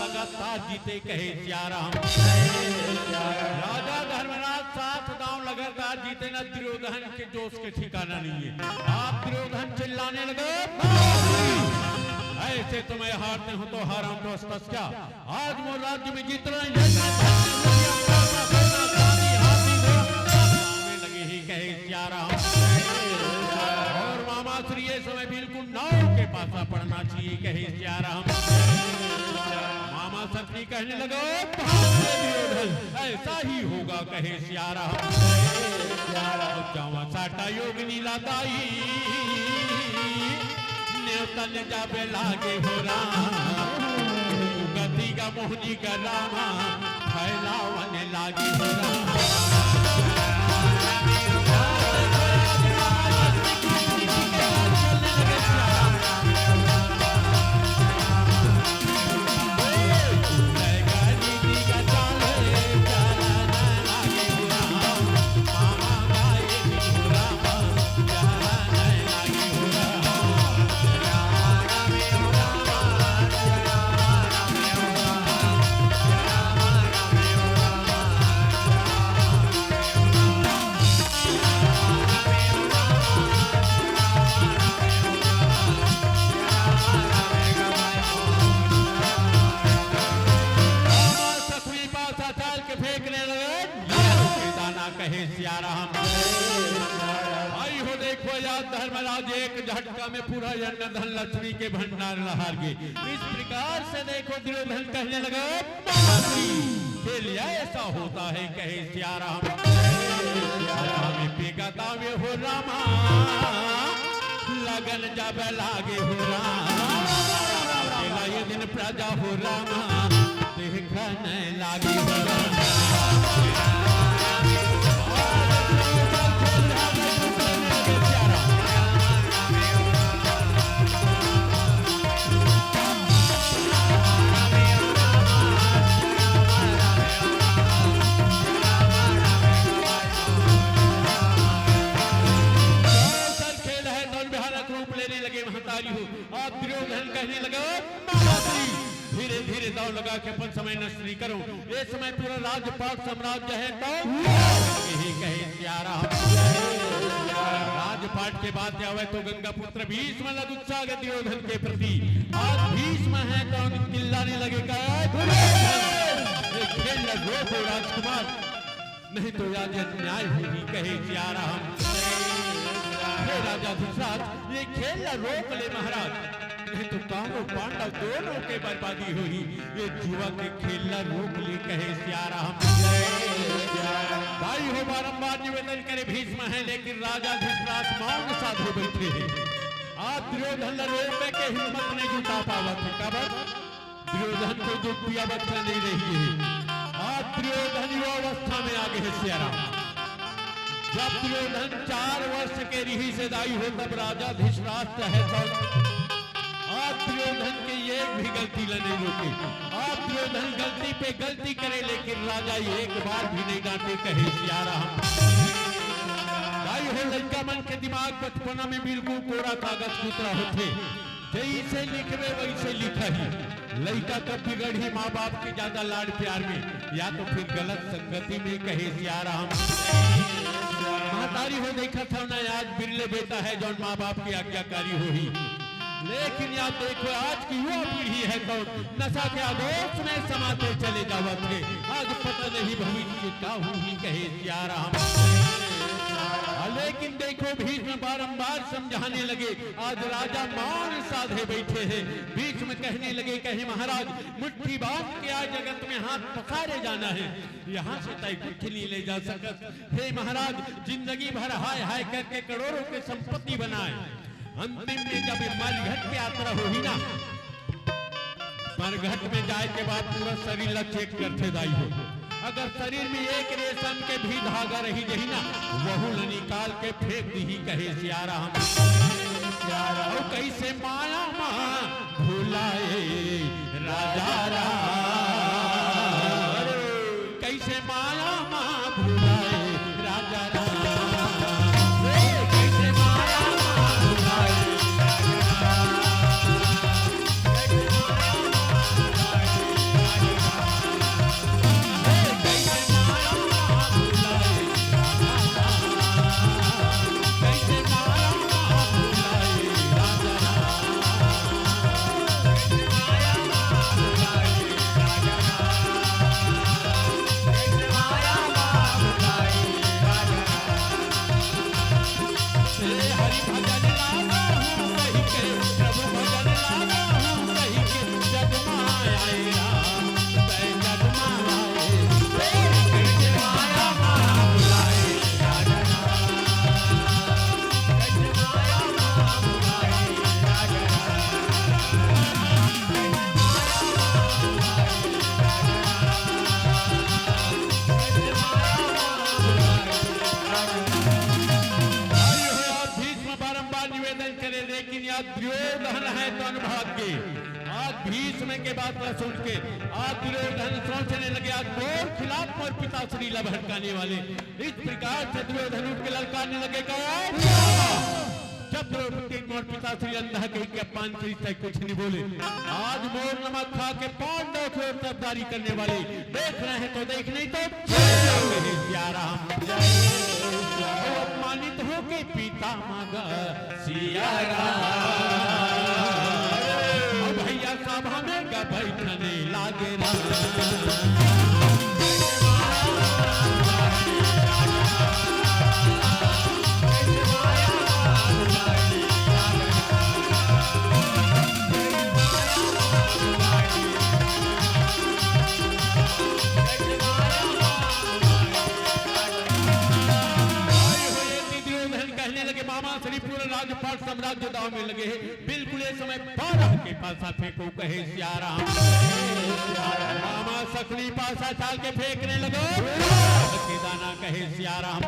जीते कहे सियाराम। राजा धर्मराज सात दांव लगातार जीते ना, दुर्योधन के जोश के ठिकाना नहीं है। आप दुर्योधन चिल्लाने लगे, "ऐसे तो मैं हारते हूँ तो हारा हूँ तो हंस क्या? आज मोर राज्य में जितना यज्ञ, धन, इंद्रिया, पैसा, सोना, चांदी, हाथी, घोड़ा, सब दांव में लगे ही कहे सियाराम।" और मामा श्री ये समय बिल्कुल नाव के पासा पड़ना चाहिए कहे सियाराम। मामा सखी कहने लगा, "भाग रे दुर्योधन, ऐसा ही होगा कहे सियाराम।" जावा साटा योग नीला दाई, नेवतन जाबे लागे हो राम। गति का मोहनी का रामा, फैलावन लागे हो राम। सखुई पासा चाल के फेंकने लगे, "ये दाना कहे सियाराम।" आई हो देखो यार धर्मराज, एक झटका में पूरा अन्न धन लक्ष्मी के भंडार लहार गए। इस प्रकार से देखो दुर्योधन कहने लगा, "मामा जी, खेल ऐसा होता है कहे सियाराम।" आवे पेगा तावे हो रामा, लगन जाबे लागे हो रामा। बेला ये दिन प्रजा हो रामा, देखन लागे हो रामा। कौशल खेल है, तौन भयानक रूप लेने लगे महतारी हो। अब दुर्योधन कहने लगा, "मामा जी, धीरे धीरे दांव लगा के अपन समय नष्ट नहीं करो। ये समय पूरा राजपाट साम्राज्य है तो यही कहे सियाराम।" राजपाट के बात आवे तो गंगा पुत्र भीष्म लग उत्साह के दुर्योधन के प्रति। आज भीष्म है तो चिल्लाने लगे, कहा, "दुर्योधन, ये खेल न रोको राजकुमार, नहीं तो आज अन्याय होही कहे सियाराम।" हे राजा धृतराज, ये खेल ला रोक ले महाराज, नहीं तो कौरव पांडव दोनों के बर्बादी होही। ये जुआ के खेल ला रोक ले कहे सियाराम। भाई हो बारंबार निवेदन करे भीष्म है, लेकिन राजा धृतराज मौन साधे बैठे हैं। आज दुर्योधन ला रोके के हिम्मत नहीं जुटा पावत है। काबर? दुर्योधन को जो पिया बच्चा नहीं रही है। आज दुर्योधन युवावस्था में आ गए हैं सियाराम। जब दुर्योधन चार वर्ष के रिहिस हे दाई हो, तब राजा धृतराष्ट्र है तब। आज दुर्योधन के एक भी गलती ला नहीं रोके। आज दुर्योधन गलती पे गलती करे, लेकिन राजा एक बार भी नहीं डांटे कहे सियाराम। दाई हो, लइका मन के दिमाग बचपना में बिल्कुल कोरा कागज की तरह होथे। जैसे लिखबे वैसे लिखही। लइका कब बिगड़ही माँ बाप के ज्यादा लाड़ प्यार में, या तो फिर गलत संगति में कहे सियाराम। महतारी हो देखत हव ना, आज बिरले बेटा है जौन माँ बाप के आज्ञाकारी होही। लेकिन याद देखो आज की युवा पीढ़ी है कौन नशा के आगोश में समाते चले जावत है। आज पता नहीं भविष्य का होही कहे सियाराम। लेकिन देखो भीष्म बारंबार समझाने लगे, आज राजा मौन साधे बैठे हैं। भीष्म कहने लगे, कहे महाराज, मुट्ठी बांध के आज जगत में हाथ पसारे जाना है, यहाँ से तय कुछ नहीं ले जा सकत। हे महाराज, जिंदगी भर हाय हाय करके करोड़ों के संपत्ति बनाए, अंतिम में जब ये मरघट की यात्रा होही ना, मरघट में जाए के बाद पूरा शरीर ला चेक करथे दाई हो। अगर शरीर में एक रेशम के भी धागा रही जही ना, वहू ला निकाल के फेंक दीही कहे सियाराम। सियाराम। अउ कैसे माया मा भुलाए राजा राम, कैसे माया मा भुलाए राजा राम, कैसे माया मा भुलाए राजा राम। के बात ला सुन के आज दुर्योधन सोचने लगे, आज मोर खिलाफ मोर पिताश्री ला भड़काने वाले। इस प्रकार से दुर्योधन उठ के ललकारने लगे, कहा, जब द्रौपदी मोर पिताश्री अंधा कही के अपमान करी, तय कुछ नहीं बोले। आज मोर नमक खा के पांडव की ओर तरफदारी करने वाले, देखना है तो देख, नहीं तो चल जाओ। कहे सिया राम। ओ अपमानित होके पिता मांगा सिया राम। ओ भैया सभा में गबै खने लागे राम। दुर्योधन कहने लगे, मामा श्री पूरा राजपाट साम्राज्य दाव में लगे हैं। बिल्कुल ये समय बारह के पासा फेंको, कहे सिया राम। मामा सकुनी पासा चाल के फेंकने लगे, के दाना, कहे सिया राम।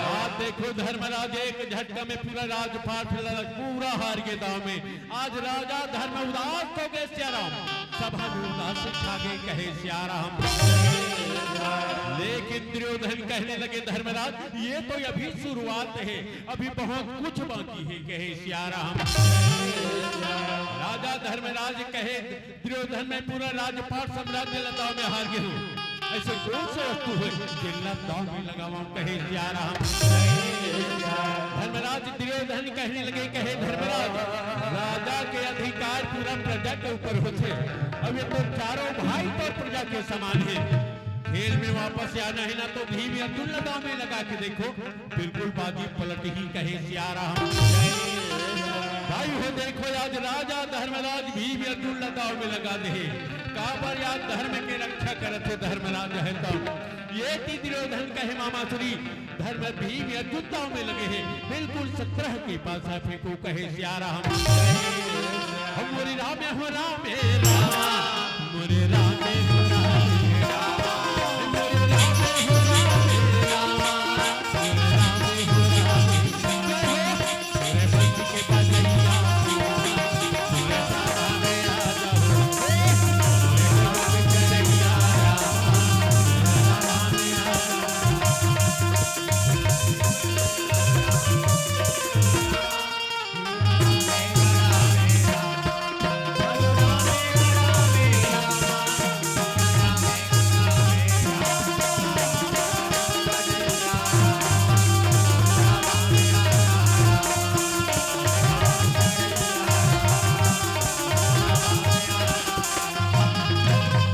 आप देखो धर्मराज एक झटका में पूरा राजपाट लग-, पूरा हार के दाव में। आज राजा धर्म उदास हो गए सिया राम, सभा में उदासी छा गई, कहे सिया राम। लेकिन दुर्योधन कहने लगे, धर्मराज, ये तो अभी शुरुआत है, अभी बहुत कुछ बाकी है, कहे सिया राम। राजा धर्मराज कहे, दुर्योधन, मैं पूरा राजपाट साम्राज्य ला दाव में हार गया हूँ, ऐसे कौन से वस्तु है जिन ला दाव में लगावा, कहे सिया राम। धर्मराज दुर्योधन कहने लगे, कहे धर्मराज, राजा के अधिकार पूरा प्रजा के ऊपर होथे। अब ये तो चारों भाई तो प्रजा के समान है। खेल में वापस आना है ना, तो भीम अर्जुन ला दाव में लगा के देखो, बिल्कुल बाजी पलट ही, कहे सिया राम। भाई हो देखो, आज राजा धर्मराज भीम अर्जुन ला दाव में लगा दे। काबर आज धर्म के रक्षा करत हे धर्मराज है तो। ये ती दुर्योधन कहे मामा श्री, धर्म भीम अर्जुन दाव में लगे हैं, बिल्कुल सत्रह के पासा फेंको, कहे सिया राम। हम मोरे राम हो राम हे राम, मोरे राम हो राम हे राम, मोरे राम हो राम हे राम।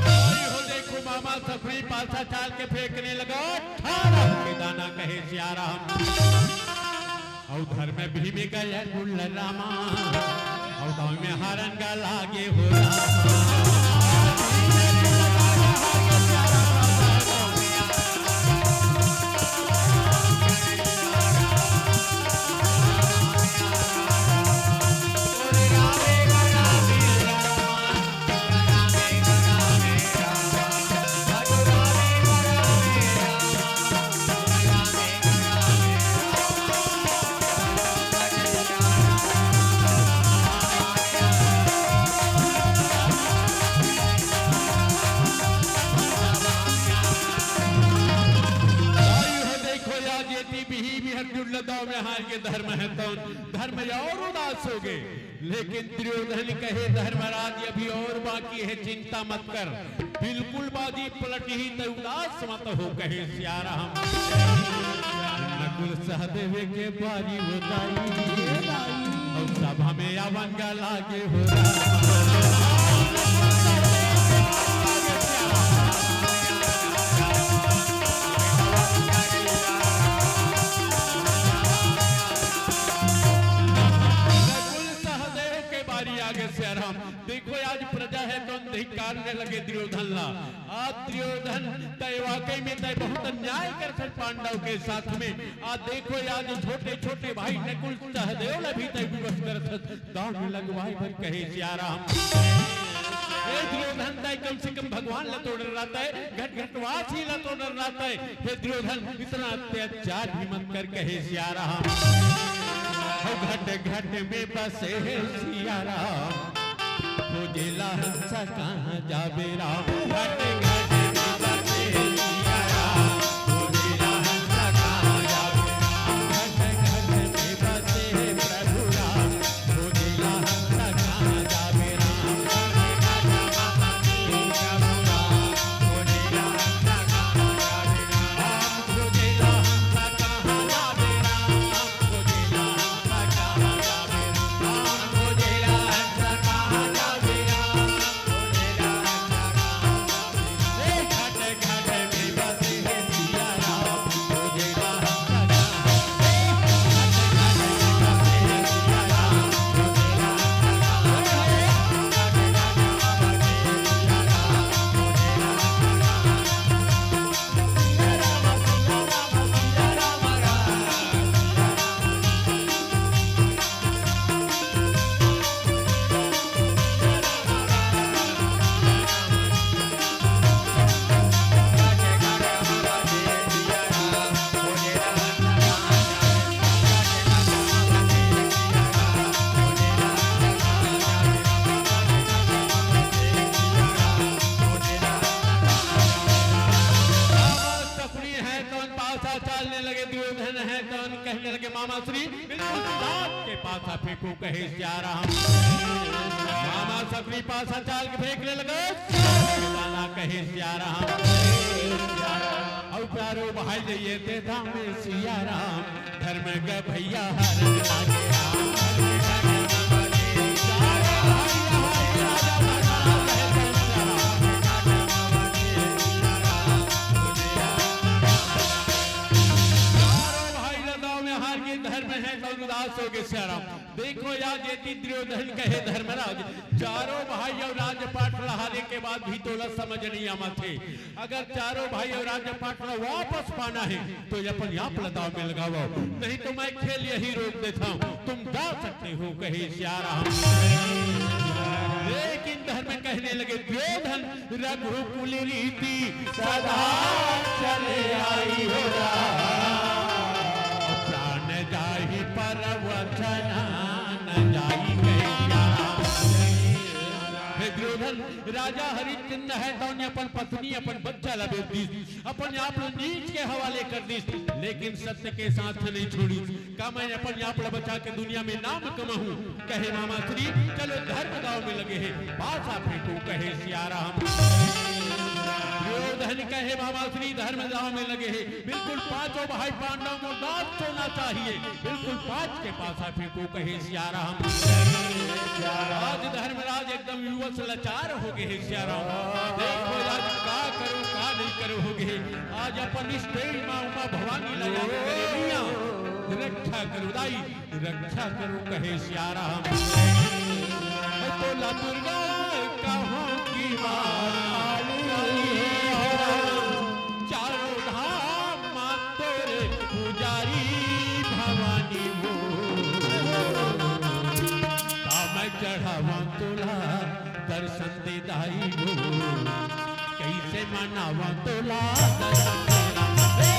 भाई हो देखो, मामा सफरी पासा चाल के फेंकने लगा, अठारह के दाना, कहे सिया राम। अउ धर्म भीम गय कुल रामा, अउ गाँव में हारन गा लागे हो रामा। भाई हो देखो यार, ये ती बिही बिहर जुड़ लदाव में हार के धर्म है तौन, धर्म और उदास हो गए। लेकिन दुर्योधन कहे, धर्मराज अभी और बाकी है, चिंता मत कर, बिल्कुल बाजी पलट ही, तै उदास मत हो, कहे सिया राम। नकुल सहदेव के बारी उताई, अउ सभा में आवन गा लागे हो राम। नकुल सहदेव के बारी आगे सिया राम। देखो आज प्रजा है तो धिक्कारने लगे दुर्योधन ला। आज दुर्योधन तय वाकई में तय बहुत अन्याय करथस पांडव के साथ में। आज देखो आज छोटे छोटे भाई नकुल सहदेव ला भी तय विवश करथस। दाव में लगवाए बर कहे सिया राम। ए दुर्योधन तय कम से कम भगवान ला तो डर्राते, घट घटवासी ला तो डर्राते। हे दुर्योधन इतना अत्याचार भी मत कर कहे सिया राम। हो घट घट में बसे है सिया राम। खोजेला हंसा कहाँ जाबे राम, घट घट में बसे सिया राम। खोजेला हंसा कहाँ जाबे राम, घट घट में बसे प्रभु राम। खोजेला हंसा कहाँ जाबे राम, घट घट में बसे प्रभु राम। खोजेला हंसा कहाँ जाबे राम, खोजेला हंसा कहाँ जाबे राम। सकुनी है तौन पासा चालने लगे, दुर्योधन है तौन कहने लगे, "मामा श्री, बिल्कुल दांत के पासा फेंको," कहे सिया राम। मामा सकुनी पासा चाल के फेंकने लगे, "दाना," कहे सिया राम। और प्यारो भाई जाइए ते धाम में सिया राम, धर्म के भैया हर लागे राम। चारों भाई लड़ाई में हार के धर्म है तो उदास हो गए सिया राम। देखो यार, जेती दुर्योधन कहे धर्मराज, चारों भाई और राजपाट ला हारे के बाद भी तोला समझ नहीं आमा थे। अगर चारों भाई और राजपाट ला वापस पाना है तो ये अपन आप लड़ाई में लगावो, नहीं तो मैं खेल यही रोक देता हूँ, तुम जा सकते हो, कहे सिया राम। लेकिन धर्म कहने लगे, दुर्योधन रघुकुल रीति सदा चले आई हो राम। प्राण जाहि पर वचन न जाई, कहे सिया राम। हे दुर्योधन, राजा हरिश्चंद्र है तौन अपन पत्नी, अपन बच्चा ला बेच दीस, अपन आप ला नीच के हवाले कर दीस, लेकिन सत्य के साथ नहीं छोड़ी। का मैं अपन आप ला बचा के दुनिया में नाम कमाहूँ? कहे मामा श्री, चलो धर्म दाव में लगे है, पासा फेंको, कहे सिया राम। दुर्योधन कहे मामा श्री, धर्म दाव में लगे है, बिल्कुल पांचों भाई पांडव को दांत होना चाहिए, बिल्कुल पांच के पासा फेंको, कहे सिया राम। आज धर्मराज एकदम विवश लाचार हो गए हे सिया राम। देखो आज का करो, का नहीं करो हो गए। आज अपन stage माँ उमा भवानी ला याद करे मिया, रक्षा करो दाई, रक्षा करो, कहे सिया राम। तोला दुर्गा कहो की माँ, चारों धाम माँ तोरे पुजारी भवानी वो। का मैं चढ़ावा तोला दर्शन दे दाई वो, कैसे मनावा तोला दर्शन दे दाई वो।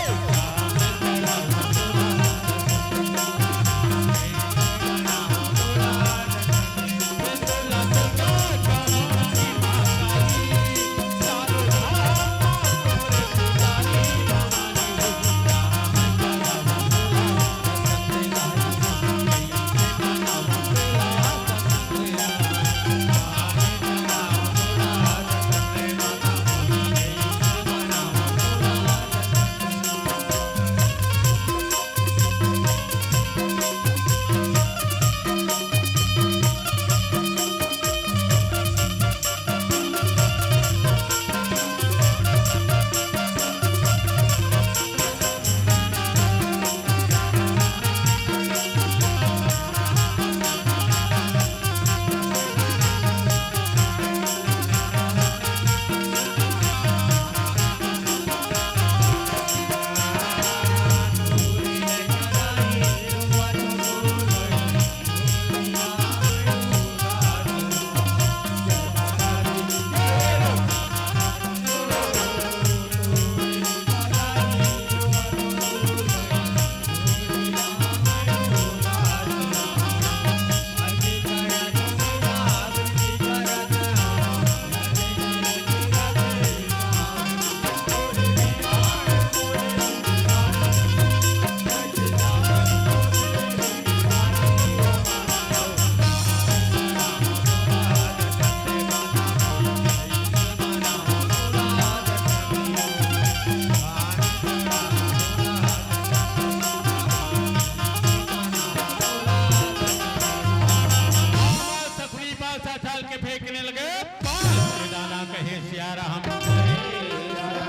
राम।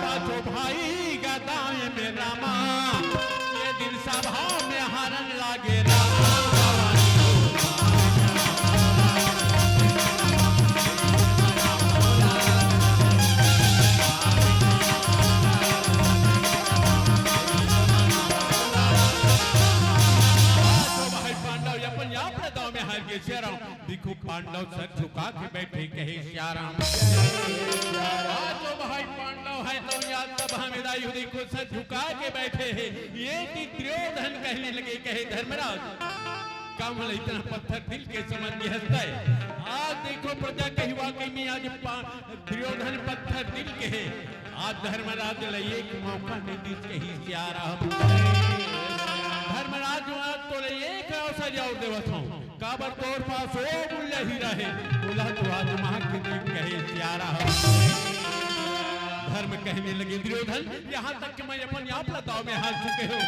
पाछो भाई गदाय में रामा, ये दिन सभा में हरन लागे रामा। पाछो भाई पांडव अपन आप ला दाव में हार गे सियाराम। देखो पांडव सर झुका के बैठे कहे सियाराम। आज तो भाई पांडव हे तो यार सब हमें दाई हो देखो सर झुका के बैठे हे। ये कि दुर्योधन कहने लगे कहे धर्मराज, का मोला इतना पत्थर दिल के समझ गे हस तैं। आज देखो प्रजा कही वाकई में आज पा-, दुर्योधन पत्थर दिल के हे। आज धर्मराज ला एक मौका नइ दिस कही सियाराम। धर्मराज आज तोला एक अवसर अउ देवत हंव, काबर तोर पास ओ अमूल्य हीरा हे, ओला तो आजमा के देख कहे सियाराम। धर्म कहने लगे दुर्योधन, यहाँ तक कि मैं अपन आप ला दाव में हार चुके हंव।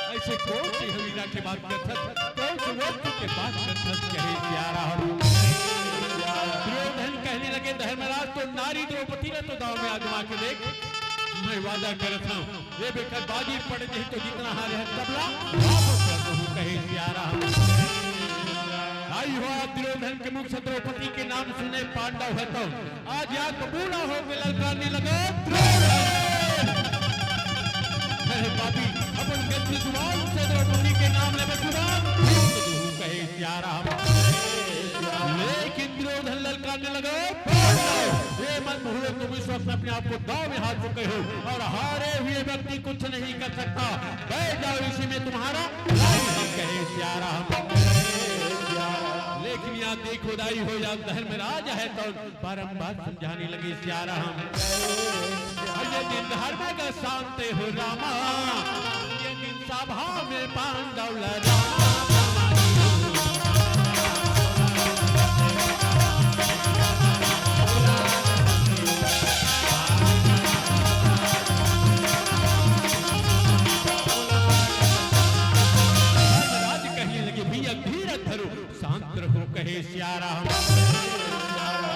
अइसे कौन सी हीरा के बात करथस, कौन सी वस्तु के बात करथस कहे सियाराम। दुर्योधन कहने लगे धर्मराज तो नारी द्रौपदी ला तो दाव में आजमा के देख, मैं वादा करत हंव, ये बेकर बाजी पड़ जाही तो जितना हारे हे तबला वापस कर दूं कहे सियाराम। आई हो दुर्योधन के मुख से द्रौपदी के नाम सुने पांडव हे तो आज या तो बूढ़ा हो के ललकारने लगा, "द्रौपदी!" अरे पापी, अपन गंदी जुबान से द्रौपदी के नाम लेबे जुबान कहे सियाराम। लेकिन दुर्योधन ललकारने लगा, "पांडव, ये मत भूलो तुम इस वक्त अपने आप को दाव में हार चुके हो और हारे हुए व्यक्ति कुछ नहीं कर सकता। बैठ जाओ, इसी में तुम्हारा लाभ है," कहे सियाराम। लेकिन या देखो दाई हो या धर्मराज हे तो बारंबार समझाने लगे सियाराम। ये दिन धर्म का शांत हो रामा, ये दिन सभा में पांडव लड़ा। धर्मराज कहने लगे, "भैया धीरज धरो, शांत रहो," कहे सियाराम।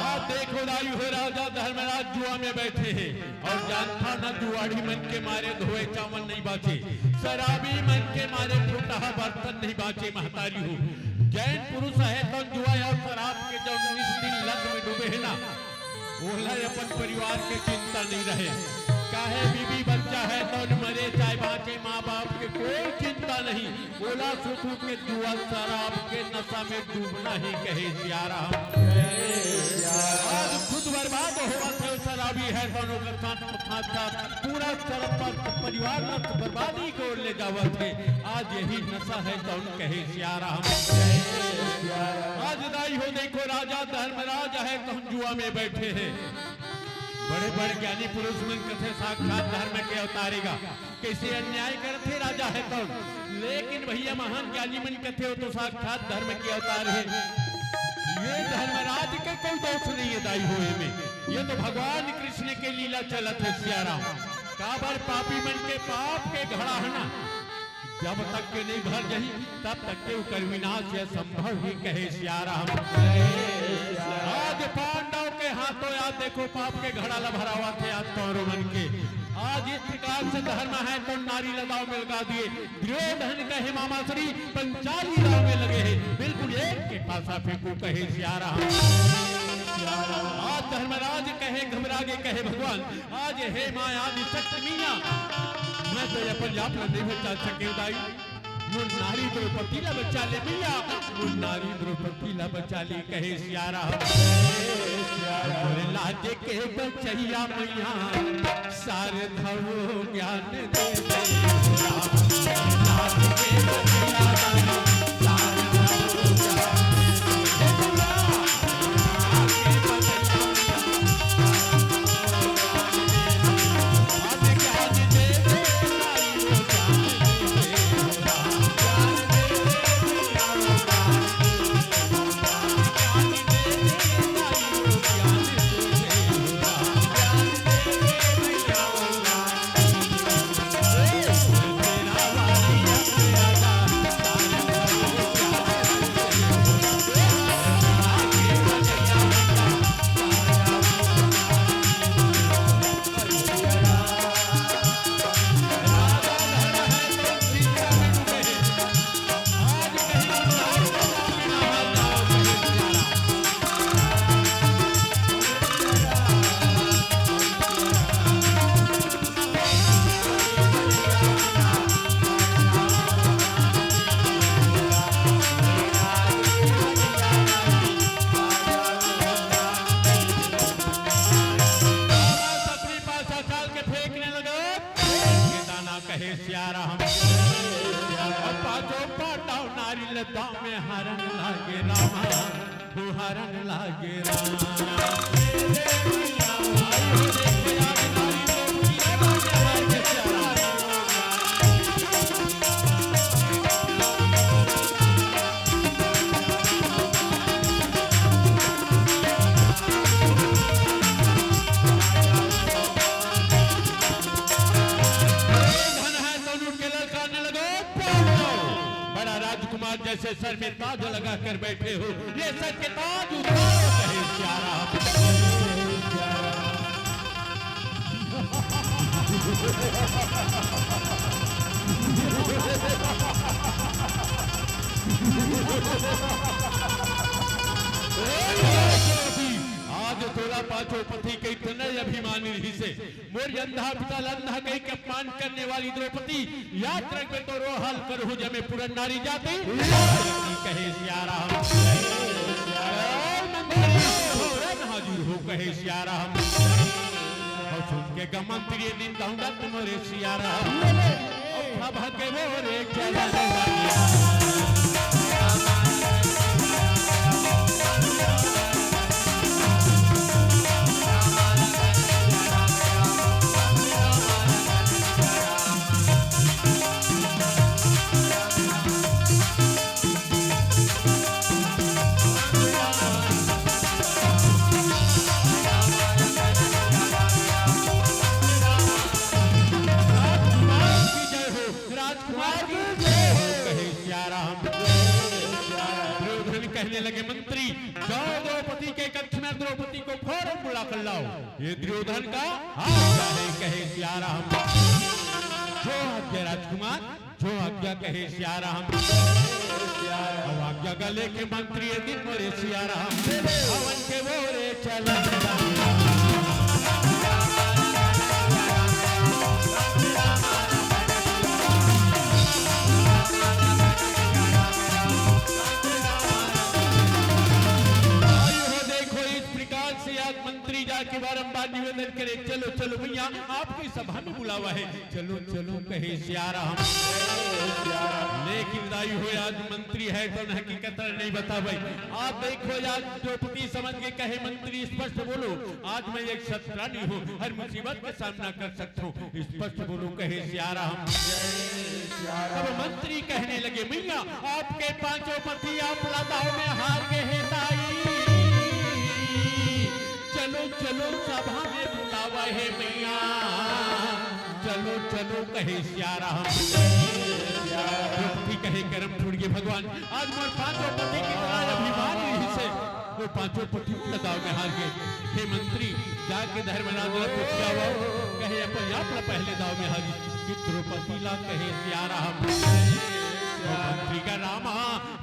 आप देखो दाई हो राजा धर्मराज जुआ में बैठे हे अउ जानथा ना जुआड़ी मन के मारे धोए चावल नहीं बाचे, शराबी मन के मारे फूटा बर्तन नहीं बाचे महतारी हो। जैन पुरुष हे तो जुआ अउ शराब के जो निस दिन लत में डूबे हे ना, ओला अपन परिवार के चिंता नहीं रहे, काहे बीबी बच्चा हे तो मरे चाहे बाचे, माँ बाप के कोई चिंता नहीं। ओला सुधू के जुआ शराब के नशा में डूबना ही कहे सियाराम। आज खुद बर्बाद होवत हे, शराबी हे तो ओकर साथ, साथ, साथ पूरा शराब पर परिवार ला बर्बादी के ओर ले जावत हे। आज यही नशा हे तो कहे सियाराम। आज दाई हो देखो राजा धर्मराज हे तो जुआ में बैठे हे। बड़े बड़े ज्ञानी पुरुष मन कथे साक्षात धर्म के अवतार हे गा। कइसे अन्याय करथे राजा हे तो। लेकिन भैया महान ज्ञानी मन कथे ओ तो साक्षात धर्म के अवतार हे। ये धर्मराज के कोई दोष नहीं हे दाई हो एमे, ये तो भगवान कृष्ण के लीला चलत हे सियाराम। काबर पापी मन के पाप के घड़ा हे ना, जब तक के नहीं भर जाही तब तक के ओकर विनाश असंभव ही कहे सियाराम। आज पांडव के हाथों आज देखो पाप के घड़ा ला भरावत हे आज कौरव मन के। आज इस प्रकार से धर्म हे तो नारी ला दाव में लगा दिए। दुर्योधन कहे मामा श्री पंचाली दाव में लगे हे, बिल्कुल एक के पासा फेंकू कहे सियाराम। आज धर्मराज कहे घबरा गे कहे भगवान आज हे माँ आदि शक्ति मैया, मैं तो अपन जाप ला नहीं बचा सके दाई। मोर नारी द्रौपदी ला बचा ले मैया, मोर नारी द्रौपदी ला बचा ले कहे सियाराम। मोर लाज के बचैया मैया, सारधव ज्ञान दे दे। लाज के बचैया मैया, सारधव ज्ञान दे दे। दाँव में हारन लागे रामा, हो हारन लागे रामा। धन है तो लूट के ललकारने लगो, पाओ। बड़ा राजकुमार जैसे सर में ताज लगा कर बैठे हो, ये सर के ताज उतारो, कहे सिया राम। आज तोला पांचों पति के इतने अभिमानी रहिसे, मोर अंधा पिता ल अंधा कहि के अपमान करने वाली द्रौपदी, याद रखबे तो रोहाल करहूं जमे पुरन नारी जाति। कहे सिया राम। मंत्री हो, हाजिर हो, कहे सिया राम। अउ सुन के ग मंत्री दिन दौड़त मोरे सिया राम। अउ खबा के मोरे चलन लगे। राजकुमार की जय हो, राजकुमार की जय हो, कहे सिया राम। दुर्योधन कहने लगे, मंत्री, जाओ द्रौपदी के कक्ष में द्रौपदी को फौरन बुला कर लाओ। ये दुर्योधन का हाथ है, कहे सिया राम। जो आज्ञा राजकुमार, जो आज्ञा, कहे सिया राम। अब आज्ञा का लेके मंत्री ए दिन मोरे सिया राम, हवन के मोरे चलन। आइए हो देखो, इस प्रकार से आज मंत्री जाके बारंबार निवेदन करे, चलो चलो भैया, आपकी सभा में बुलावा है, चलो चलो, कहे सिया राम। लेकिन दाई हो, आज मंत्री है तो न हकीकत नहीं बतावे। आप देखो, आज द्रौपदी समझ के कहे, मंत्री स्पष्ट बोलो, आज मैं एक सत्रानी हूँ, हर मुसीबत का सामना कर सकता हूँ, स्पष्ट बोलो, कहे सिया राम। तब मंत्री कहने लगे, मैया, आपके पांचों पति आप ला दाव में हार गए हैं दाई। चलो चलो, सभा में बुलावा है मैया। चलो चलो, कहे सिया राम। द्रौपदी कहे, करम फूट गे भगवान, आज मोर पांचों पति के इतना अभिमान रहिसे, वो पांचों पति ला दाव में हार गे। हे मंत्री, जाके धर्मराज ला पूछ के आवव, कहे अपन आप ला पहले दाव में हार गे। कि द्रौपदी ला कहे सिया राम। ओ मंत्री का रामा,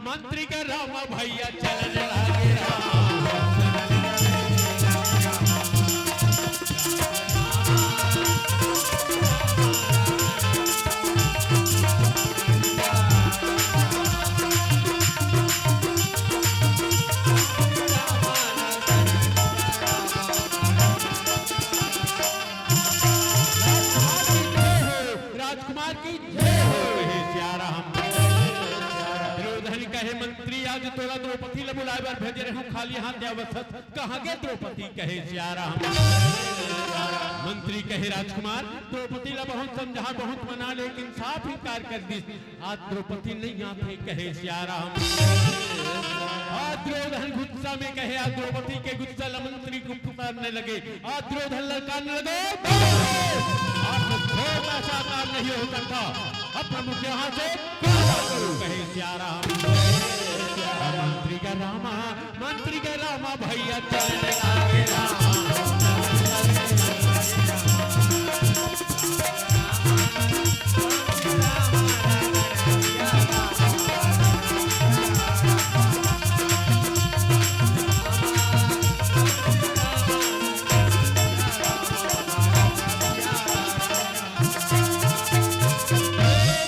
मंत्री का रामा भैया चलन लागे रामा। राजकुमार की जय हो, हे सिया राम। दुर्योधन कहे, मंत्री, आज तोला द्रौपदी ला बुलाए बर भेजे रहूं, खाली हाथ आवत हस, कहां गे द्रौपदी, कहे सिया राम। मंत्री कहे, राजकुमार, द्रौपदी ला बहुत समझा, बहुत मना, लेकिन साफ इनकार कर दिस। आज द्रौपदी नहीं आथे, कहे सिया राम। आज दुर्योधन गुस्सा में कहे, आज द्रौपदी के गुस्सा ला मंत्री को पुकारने लगे। आज दुर्योधन ललकारने लगे, आज छोटा सा काम नहीं हो सकता, अपना मुझे यहां से करो, कहे सिया राम। मंत्री का रामा, मंत्री का रामा भैया चल लागे रामा।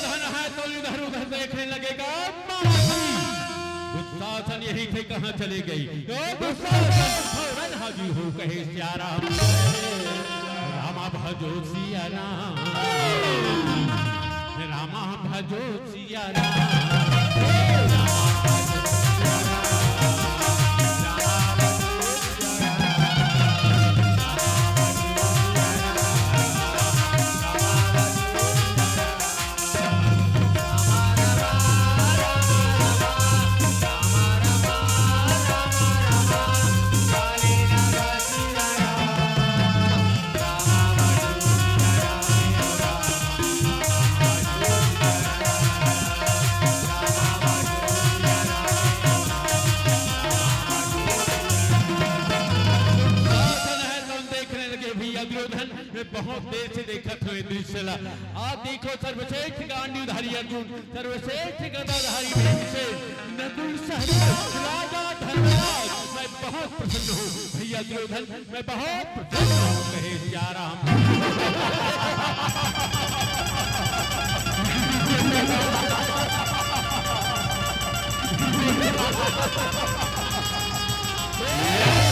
धन है तो इधर उधर देखने लगेगा। दुशासन यही थे, कहाँ चले गई? ओ दुशासन, फौरन हाजिर हो, कहे सिया राम। रामा भजो सिया राम, रामा भजो सिया राम। भैया दुर्योधन, मैं बहुत देर से देखत हूँ ये दृश्य ला। आप देखो, सर्वश्रेष्ठ गांडीवधारी अर्जुन, सर्वश्रेष्ठ गदाधारी भीमसेन, नकुल सहदेव, राजा धर्मराज, मैं बहुत प्रसन्न हूँ। भैया दुर्योधन, मैं बहुत प्रसन्न हूँ, कहे सिया राम।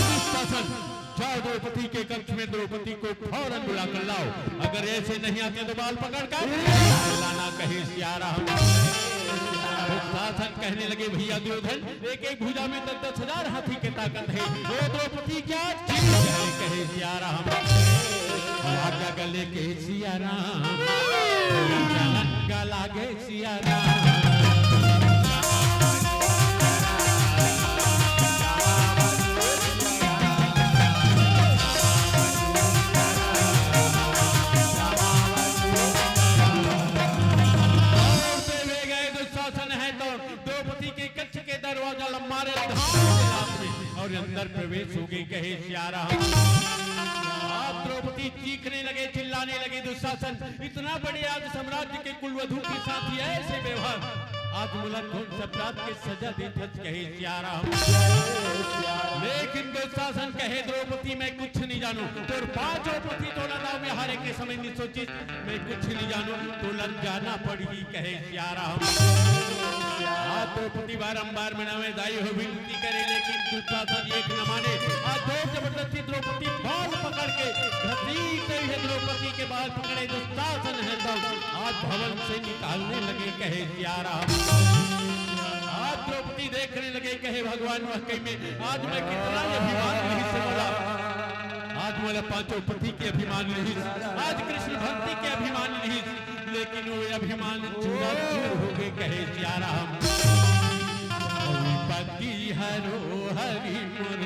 दुशासन, जाओ द्रौपदी के कक्ष में द्रौपदी को फौरन बुला कर लाओ, अगर ऐसे नहीं आते तो बाल पकड़ कर लाना, कहे सिया राम। दुशासन कहने लगे, भैया दुर्योधन, एक एक भुजा में दस दस हजार हाथी के ताकत है, वो द्रौपदी क्या चीज है, कहे सिया राम। आज्ञा गले के सिया राम, गला गे सिया राम। दौड़ते हुए गए, दुशासन है तो द्रौपदी के कक्ष के दरवाजा ला मारे धाम से लात में और अंदर प्रवेश हो गई, कहे सिया राम। आप द्रौपदी चीखने लगे, चिल्लाने लगे, दुशासन इतना बड़े आज साम्राज्य के कुलवधू के साथ ही ऐसे व्यवहार, आज मोला कौन सा अपराध के सजा देथस, कहे सिया राम। लेकिन दुशासन कहे, द्रौपदी मैं कुछ नहीं जानू, तोर पांचों पति तोला दाव में हारे के समय में सोचिस, मैं कुछ नहीं जानू, तोला जाना पड़ही, कहे सिया राम। आज द्रौपदी बारंबार मनावे, दाई हो विनती करे, लेकिन दुशासन एक न माने। आज जोर जबरदस्ती द्रौपदी बाल पकड़ के घसीट रही है, द्रौपदी के बाल पकड़े दुशासन है तो आज भवन से निकालने लगे, कहे सिया राम। आज द्रौपदी देखने लगे, कहे भगवान वह कहीं में आज मैं कितना ही अभिमान नहीं से बोला, आज मोला पांचों पति के अभिमान नहीं, आज कृष्ण भक्ति के अभिमान नहीं, लेकिन वो अभिमान चूरा चूर हो गए, कहे सिया राम। विपत्ति हरो हरि मोर,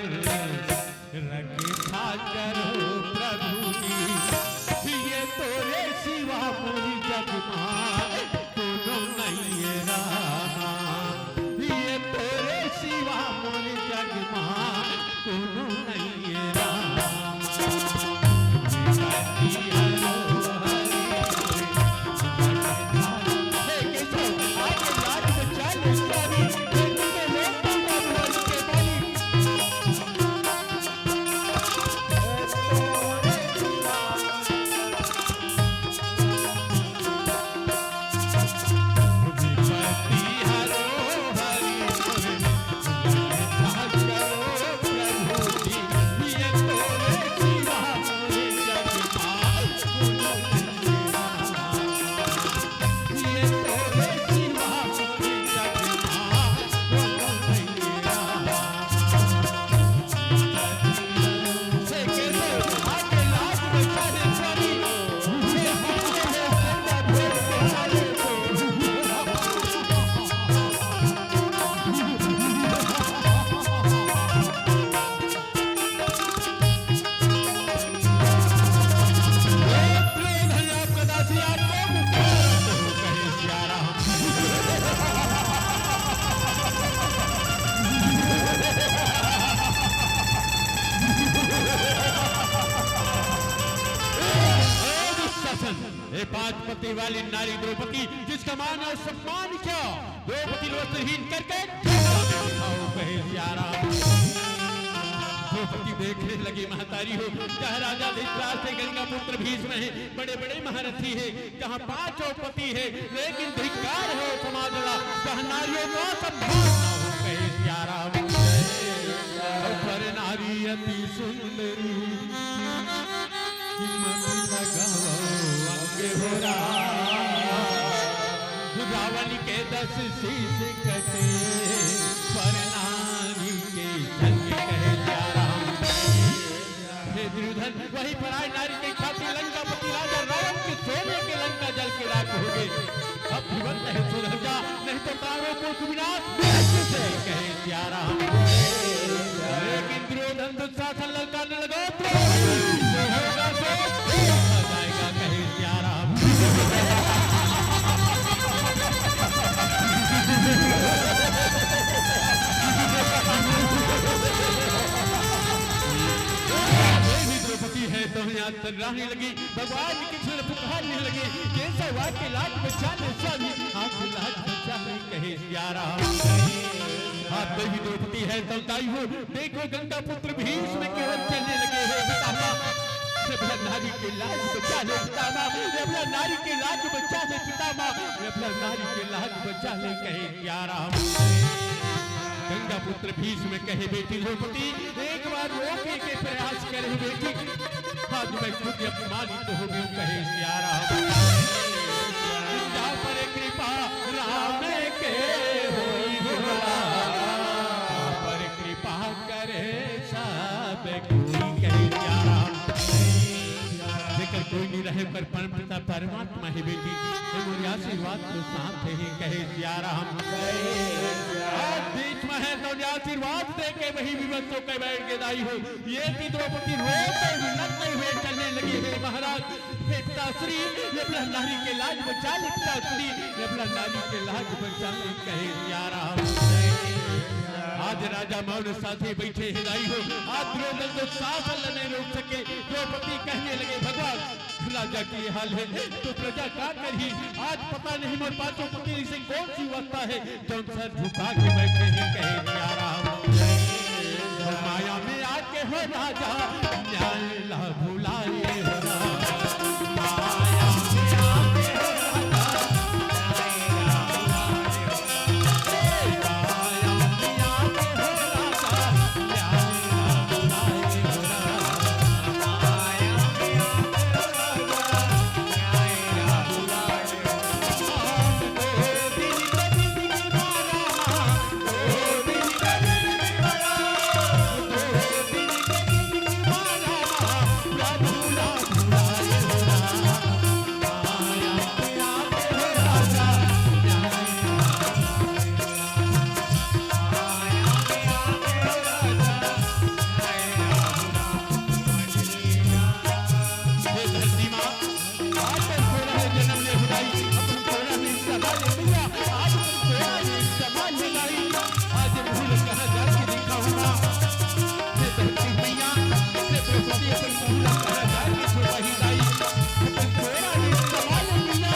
रक्षा करो प्रभु जी, ये तोरे सिवा मोर जग मा कोनो नहीं है रामा, ये तोरे सिवा मोर जग मा कोनो नहीं है रामा। हे पांच पति वाली नारी द्रौपदी, जिसका मान और सम्मान क्या द्रौपदी वस्त्रहीन करके कहे सिया राम। द्रौपदी देखने लगी, महतारी हो, जहाँ राजा धृतराष्ट्र है, गंगा पुत्र भीष्म है, बड़े बड़े महारथी है, जहाँ पांचों पति है, लेकिन धिक्कार है समाज ला, जहाँ नारियों का सम्मान ना हो, कहे सिया राम। और पर नारी अति सुंदरी, मति लगावो अंग हो राम। रावण के दस शीश कटे, पर नारी के संग, कहे सिया राम। हे दुर्योधन, वही पराय नारी के खातिर लंकापति राजा रावण के सोने के लंका जल के राख हो गए। अब जीवंत है सुधर जा, नहीं तो तारों को विनाश, कहे सिया राम। लेकिन दुर्योधन दुशासन ललकारने लगा, "द्रौपदी, जो होगा सो देखा जाएगा," कहे सिया राम। ये भी द्रौपदी है तो यहाँ तन रहने लगी, भगवान कृष्ण पुकारने लगे, "केशवा के लाज बचा ले स्वामी, आज लाज बचा ले," कहे सिया राम। आप देवी द्रौपदी है तो दाई हो, देखो गंगा पुत्र भीष्म के ओर चलने लगे हैं, पितामह, ये अपना नारी के लाज बचा ले पितामह, ये अपना नारी के लाज बचा ले पितामह, ये अपना नारी के लाज बचा ले, कहे सिया राम। गंगा पुत्र भीष्म कहे, "बेटी द्रौपदी, एक बार रोकने के प्रयास करे बेटी, आज मैं खुद अपमानित हो गई," कहे सिया राम। "जा पर कृपा राम के होई हो राम, पर कृपा करे सब कोई," कहे सिया राम। जेकर कोई नहीं रहे, पर परम पिता परमात्मा हे बेटी, हे मोर आशीर्वाद तो साथ हे, कहे सिया राम। आज बीच में है तो आशीर्वाद दे के वही विवश होके बैठ के दाई हो। ये कि द्रौपदी रोते हुए, लड़ते हुए चलने लगी, "हे महाराज, हे पिताश्री, ये अपना नारी के लाज बचा ले पिताश्री, ये अपना नारी के लाज बचा ले," कहे सिया राम। आज राजा मौन साथे बैठे हैं दाई हो, आज दुर्योधन दुशासन नहीं रोक सके। द्रौपदी कहने लगे, "भगवान, राजा की हाल है तो प्रजा का करही? आज पता नहीं मोर पांचों पुत्री से कौन सी अवस्था है, जो सर झुका के बैठे हैं," कहे सिया राम। "माया में आके हो राजा, न्याय ला भुलाए हो राम। माया में आके हो राजा, न्याय ला भुलाए हो राम। ए, माया में आके हो राजा, न्याय ला भुलाए हो राम। माया में आके हो राजा, न्याय ला भुलाए हो राम।" हे धरती माँ, आज तक सोना में जन्म ले हो दाई, अपन सोना में समा ले भैया, आज अपन सोना में समा ले दाई। आज भूल कहाँ जाके देखा हूँ माँ, हे धरती मैया, हे प्रकृति अपन भूल कहाँ जाके छुपाही दाई, अपन सोना में समा ले भैया।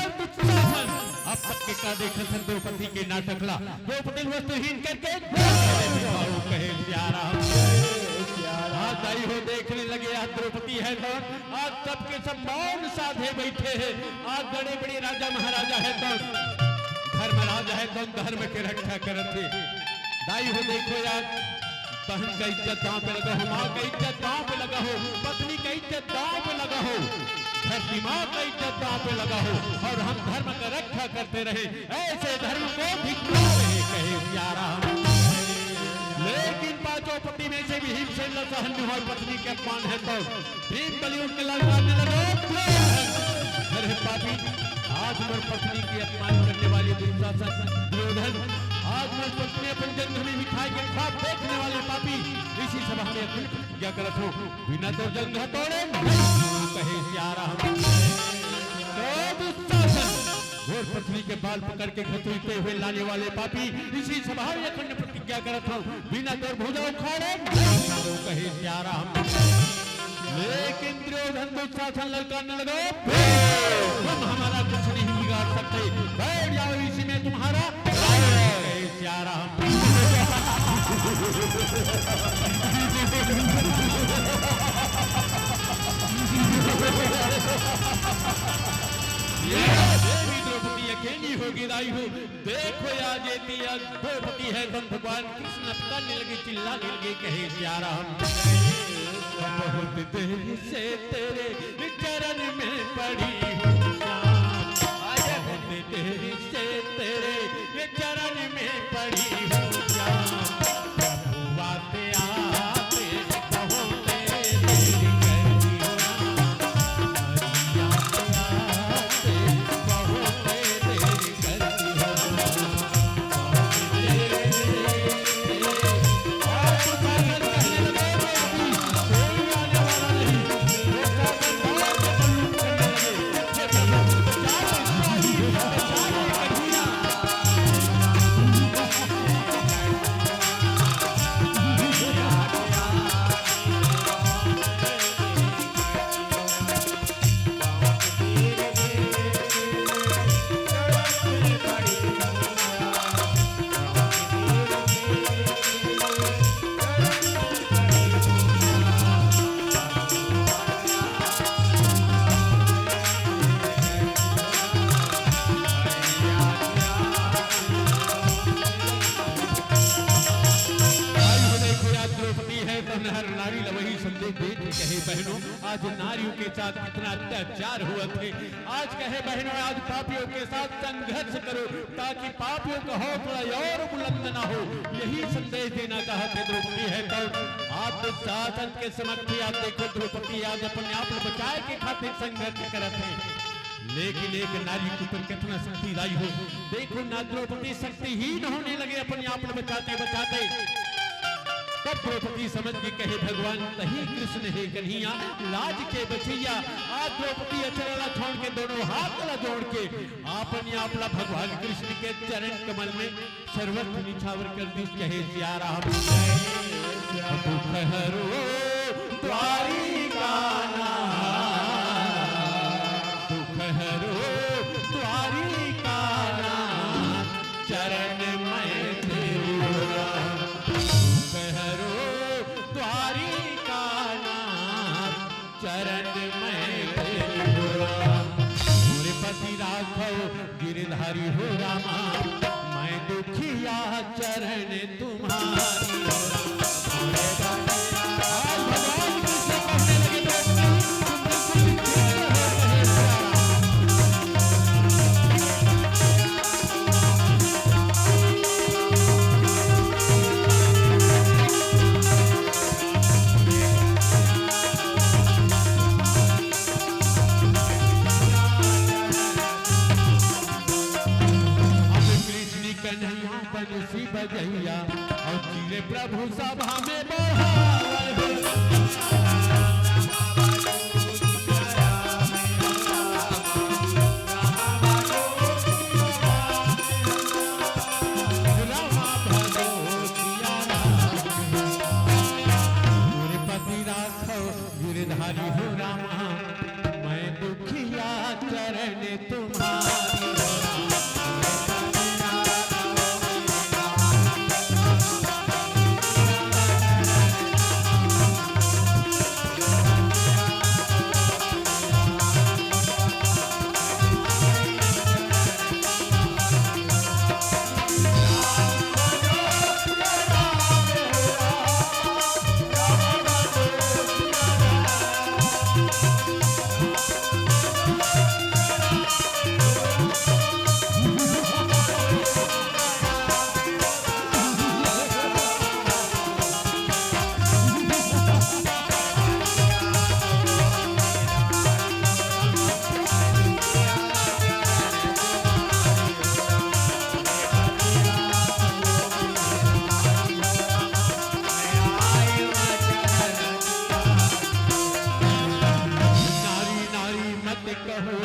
अब तक के का देखत हन द्रौपदी के नाटक ला, द्रौपदी वस्त्रहीन करके कहे सिया राम। हाँ दाई हो, देखने लगे, आज द्रौपदी है तो आज सबके सब मौन साधे बैठे हैं। आज बड़े बड़े राजा महाराजा है तो धर्मराज है तो धर्म के रक्षा करत हे। दाई हो देखो यार, बहन का इज्जत दांव पे लगा हो, माँ का इज्जत दांव पे लगा हो, पत्नी का इज्जत दांव पे लगा हो, धरती माँ का इज्जत दांव पे लगा हो और हम धर्म का रक्षा करते रहे, ऐसे धर्म को धिक्कार है, कहे सिया राम। लेकिन पांचों पति में से भी भीमसेन ला सहन नहीं हुआ, पत्नी के अपमान है तो भीम बलि उठ के ललकारने लगा, "अरे पापी, आज मोर पत्नी के अपमान करने वाले दुशासन, दुर्योधन, आज मोर पत्नी अपन जंघ में बिठाए के ख्वाब देखने वाले पापी, इसी सभा में अखंड प्रतिज्ञा करत हो, बिना तोर जंघ तोड़े नहीं," कहे सिया राम। तो दुशासन, घोर पृथ्वी के बाल पकड़ के घसीटते हुए लाने वाले पापी, इसी सभा में अखंड प्रतिज्ञा करत हूँ, बिना तोर भुजा उखाड़े नहीं, कहे सिया राम। लेकिन दुर्योधन दुशासन ललकारने लगा, "तुम हमारा कुछ नहीं बिगाड़ सकते, बैठ जाओ इसी में तुम्हारा राज," कहे सिया राम। ये देवी द्रौपदी अकेली होगी दाई हो। देखो आज ये दिया द्रौपदी है, तब भगवान कृष्ण करने लगे, चिल्लाने लगे, कहे सिया राम, "बहुत देर से तेरे चरण में पड़ी हूँ श्याम, बहुत देर से तेरे चरण में पड़ी हूँ श्याम, प्रभु आते आते बहुत देर कर दी हो राम, आते आते बहुत देर कर दी हो राम।" और दुशासन कहने लगे, नर नारी ल वही संदेश देत हे। कहे बहनों, आज नारियों के साथ कितना अत्याचार होवत हे। आज कहे बहनों, आज पापियों के साथ संघर्ष करो, ताकि पापियों का हौसला और बुलंद ना हो। यही संदेश देना चाहत हे द्रौपदी हे तो। आप दुशासन के समक्ष ही आप देखो, द्रौपदी आज अपन आप ल बचाए के खातिर संघर्ष करत हे। लेकिन एक नारी के ऊपर कितना शक्ति लाई हो। देखो ना, द्रौपदी शक्तिहीन होने लगे अपने आप ल बचाते बचाते। तब द्रौपदी समझ के कहे, भगवान तही कृष्ण हे कन्हैया, लाज के बचैया। आज द्रौपदी अचरा ला छोड़ के, दोनों हाथ ला जोड़ के, अपने आप ला भगवान कृष्ण के चरण कमल में सर्वस्व निछावर कर दिस। कहे सिया राम, दुख हरो द्वारिका नाथ, दुख हरो द्वारिका नाथ, चरण में तेरी हो राम। दुख हरो द्वारिका नाथ, चरण में तेरी हो राम। मोरे पति राघव गिरधारी हो रामा, मैं दुखिया चरण तुम्हारी हो रामा। आज भगवान कृष्ण कहने लगे, "तुम बिल्कुल निश्चिंत रहो, कहे सिया राम।" अब कृष्ण कन्हैया बंसी बजैया, और चिरे प्रभु सभा में बढ़ावल हो। रामा भजो सिया राम। मोरे पति राघव गिरधारी हो रामा, मैं दुखिया चरण तुम्हारी हो रामा। नारी नारी मत कहो,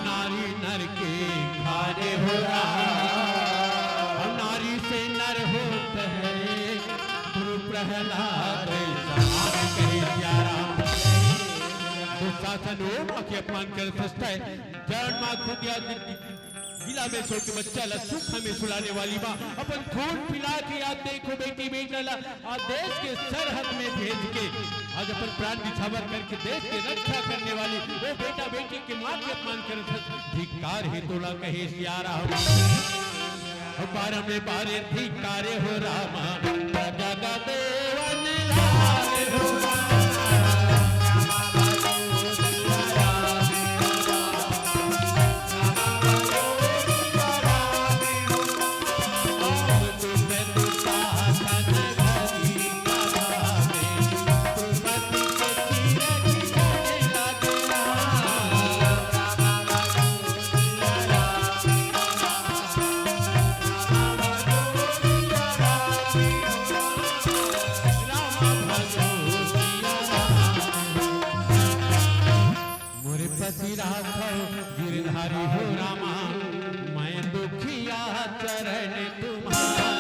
नारी नर के खाने हो राम। और नारी से नर होत है गुरु प्रहलाद समान, कहे सिया राम। दुशासन हो माँ के अपमान कर सकता है। जौन माँ खुद या गिला में सो के बच्चा ला सूखा में सुलाने वाली माँ अपन खून पिला के आज देखो बेटी बेटा ला आज देश के सरहद में भेज के आज अपन प्राण निछावर करके देश के रक्षा करने वाली वो बेटा बेटी के माँ के अपमान करत हस। धिक्कार हे तोला कहे सिया राम। बार में बार धिक्कार हो रामा, जग देवन लाल हो रामा। मोरे पति राघव गिरधारी हो रामा, मैं दुखिया चरण तुम्हारी।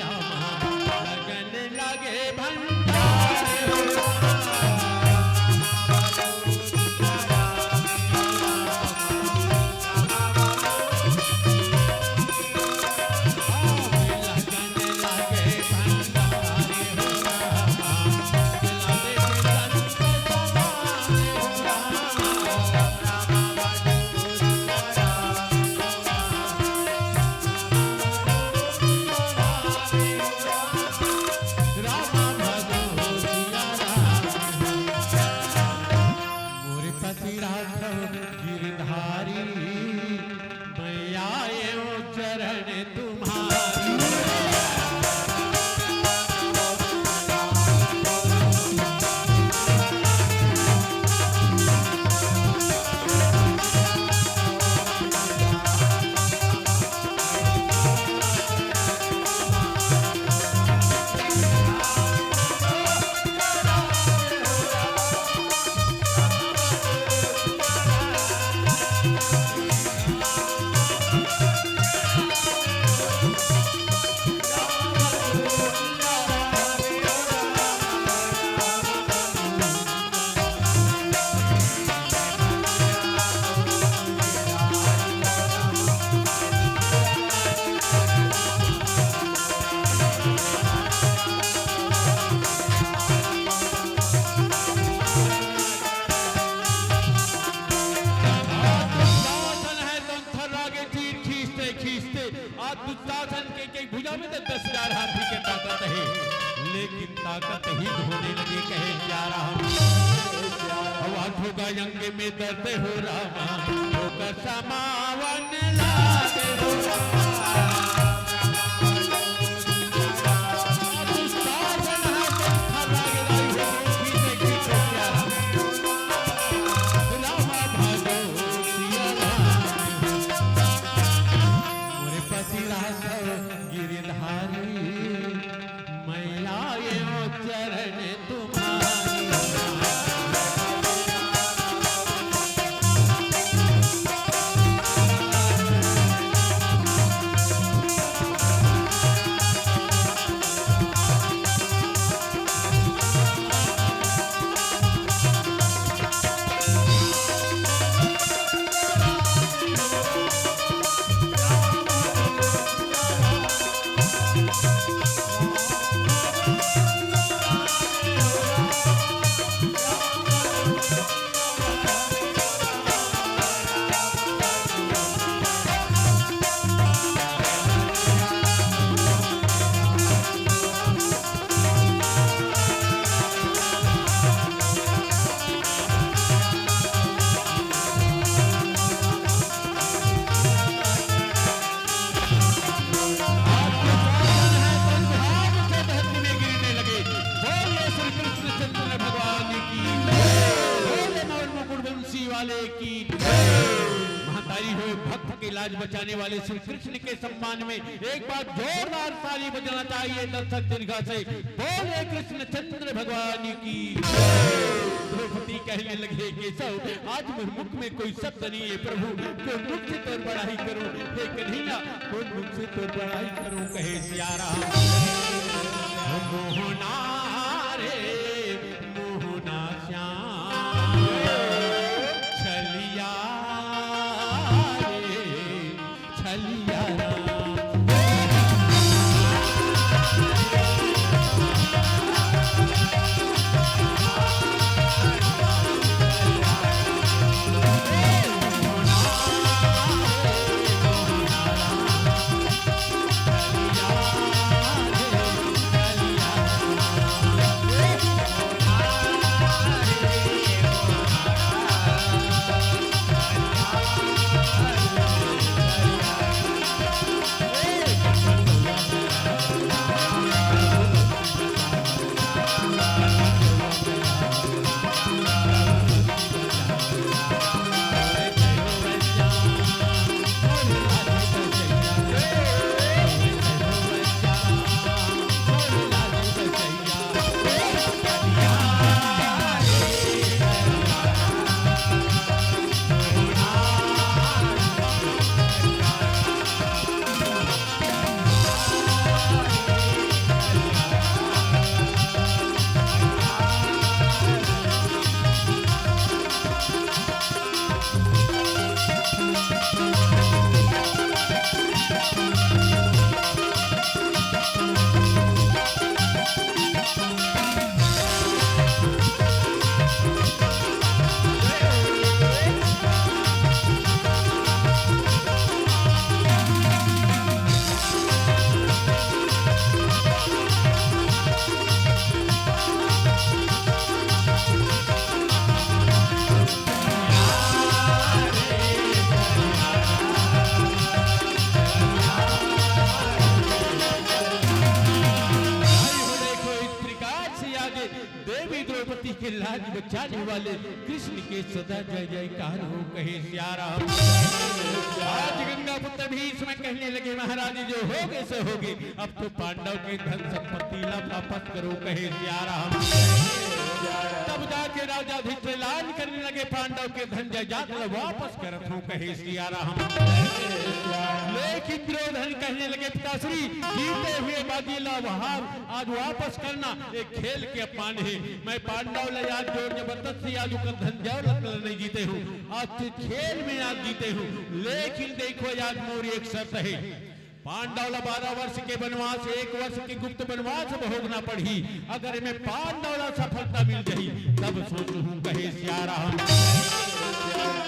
रामा, लगन लागे भंडार हो रामा। मोरे पति राघव गिरधारी, मैं आएंव चरण तुम्हारी। दुशासन है संथर्रागे चीर खींचते खींचते, आज दुशासन के, के भुजा में तो दस हजार हाथी के ताकत है, लेकिन ताकत ही ढोने लगे, कहे क्या राम। अब हाथों का अंग में दर्द हो रामा, होकर समावन लागे हो रामा। दुशासन है संथर्रागे दाई हो, खींचे खींचे क्या राम। रामा भागो सिया राम। मोरे पति राघव गिरधारी, मैं आएंव चरण तुम्हारी। आपको शासन है, संग्राम से धरती में गिरने लगे। बोलो श्री कृष्ण चंद्र भगवान की, बोलो मौन मुकुट वंशी वाले की। महतारी होए भक्त के लाज बचाने वाले श्री कृष्ण के सम्मान में एक बार जोरदार ताली बजाना चाहिए दर्शक दीर्घा से। बोले कृष्ण चंद्र भगवान की। द्रौपदी कहने लगे, केशव, आज मोर मुख में कोई शब्द नहीं है प्रभु, कोन मुख से तोर बड़ाई करूं, हे कन्हैया, कोन मुख से तोर बड़ाई करूं, कहे सिया राम। मोहना रे, मोहना श्याम, छलिया रे, छलिया राम। लाज बचाने वाले कृष्ण के सदा जय जयकार हो, कहे सिया राम। आज गंगा पुत्र भीष्म कहने लगे, महाराज जो होगे सो होगे, अब तो पांडव के धन संपत्ति ला वापस करो, कहे सिया राम। तब जाके राजा धृतराष्ट्र ऐलान करने लगे, पांडव के धन जायदाद ला वापस करत हूँ, कहे सिया राम। लेकिन दुर्योधन कहने लगे, पिताश्री, जीते हुए बाजी ला वहार आज वापस करना, ये खेल के अपमान हे। मैं पांडव ला आज जोर जबरदस्ती आज ओकर धन दौलत ला नहीं जीते हूँ, आज तो खेल में आज जीते हूँ। लेकिन देखो, आज मोर एक शर्त हे, पांडव ला बारह वर्ष के वनवास, एक वर्ष के गुप्त वनवास भोगना पड़ही। अगर मैं पांडव ला सफलता मिल जाही, तब सोचहूँ, कहे सिया राम।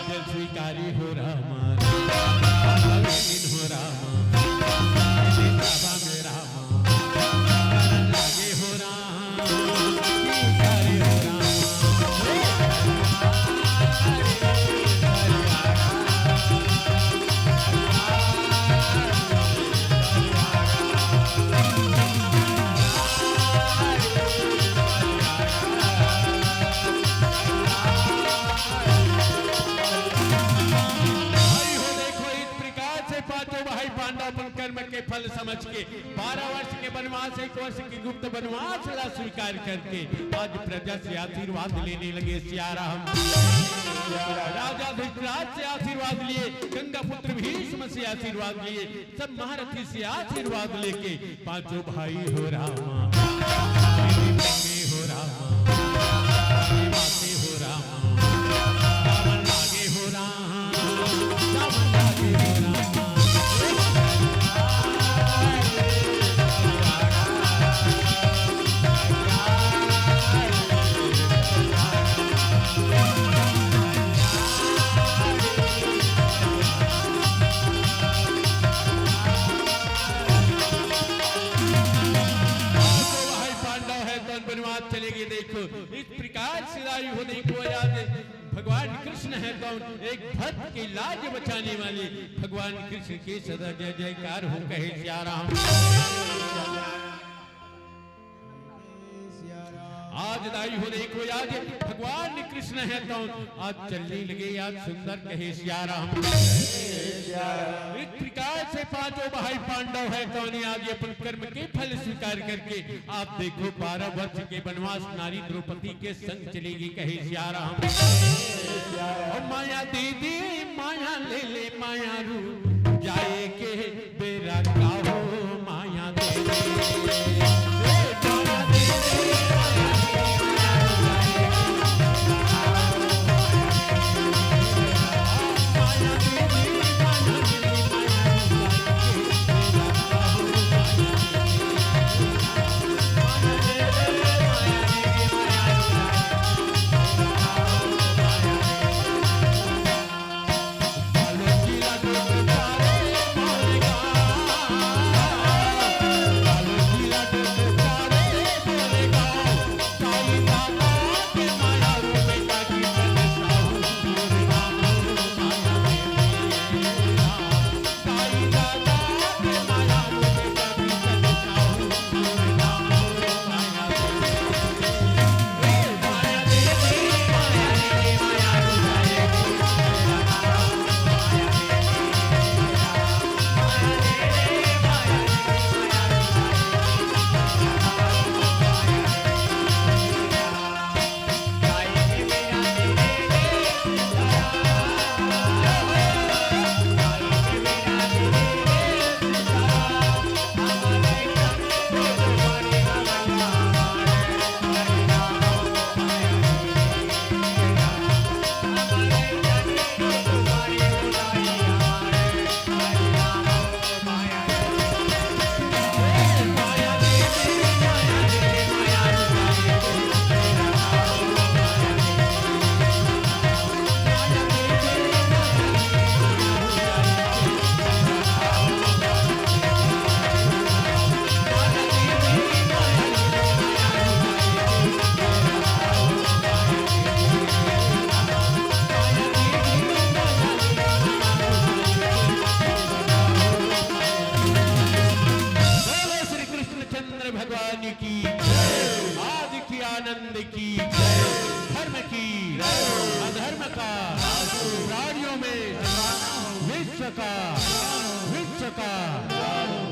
जल स्वीकारी हो राम, हो राम, लागे हो राम। भाई हो, देखो, इस प्रकार से पांचों भाई पांडव अपन कर्म के फल समझ के बारह वर्ष के वनवास, एक वर्ष के गुप्त वनवास ला स्वीकार करके आज प्रजा से आशीर्वाद लेने लगे सिया राम। राजा धृतराज से आशीर्वाद लिए, गंगा पुत्र भीष्म से आशीर्वाद लिए, सब महारथी से आशीर्वाद लेके पांचों भाई हो राम, मेरे प्रेमी हो राम, मेरी माते हो राम, रावण लागे हो राम, रावण लागे हो राम। भाई पांडव हे तौन वनवास चले गे। देखो, इस प्रकार से दाई हो, देखो, आज भगवान कृष्ण हे तौन एक भक्त के लाज बचाने वाले भगवान कृष्ण के सदा जय जयकार हो, कहे सिया राम। आज दाई हो, देखो, आज भगवान कृष्ण हे तौन आज चलने लगे, आज सुंदर, कहे सिया राम। इस प्रकार से पांचों भाई पांडव हे तौन आज ये अपन कर्म के फल स्वीकार करके आप देखो, बारह वर्ष के वनवास नारी द्रौपदी के संग चले गे, कहे सिया राम। ओ माया दे दे, माया ले ले, माया रू जाए के बेरा का हो, माया दे दे। का, वृक्ष का,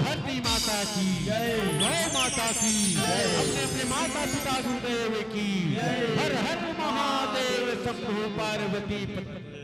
धरती माता की, गौ माता की, अपने अपने माता पिता गुरुदेव की, हर हर महादेव शंभु पार्वती पति।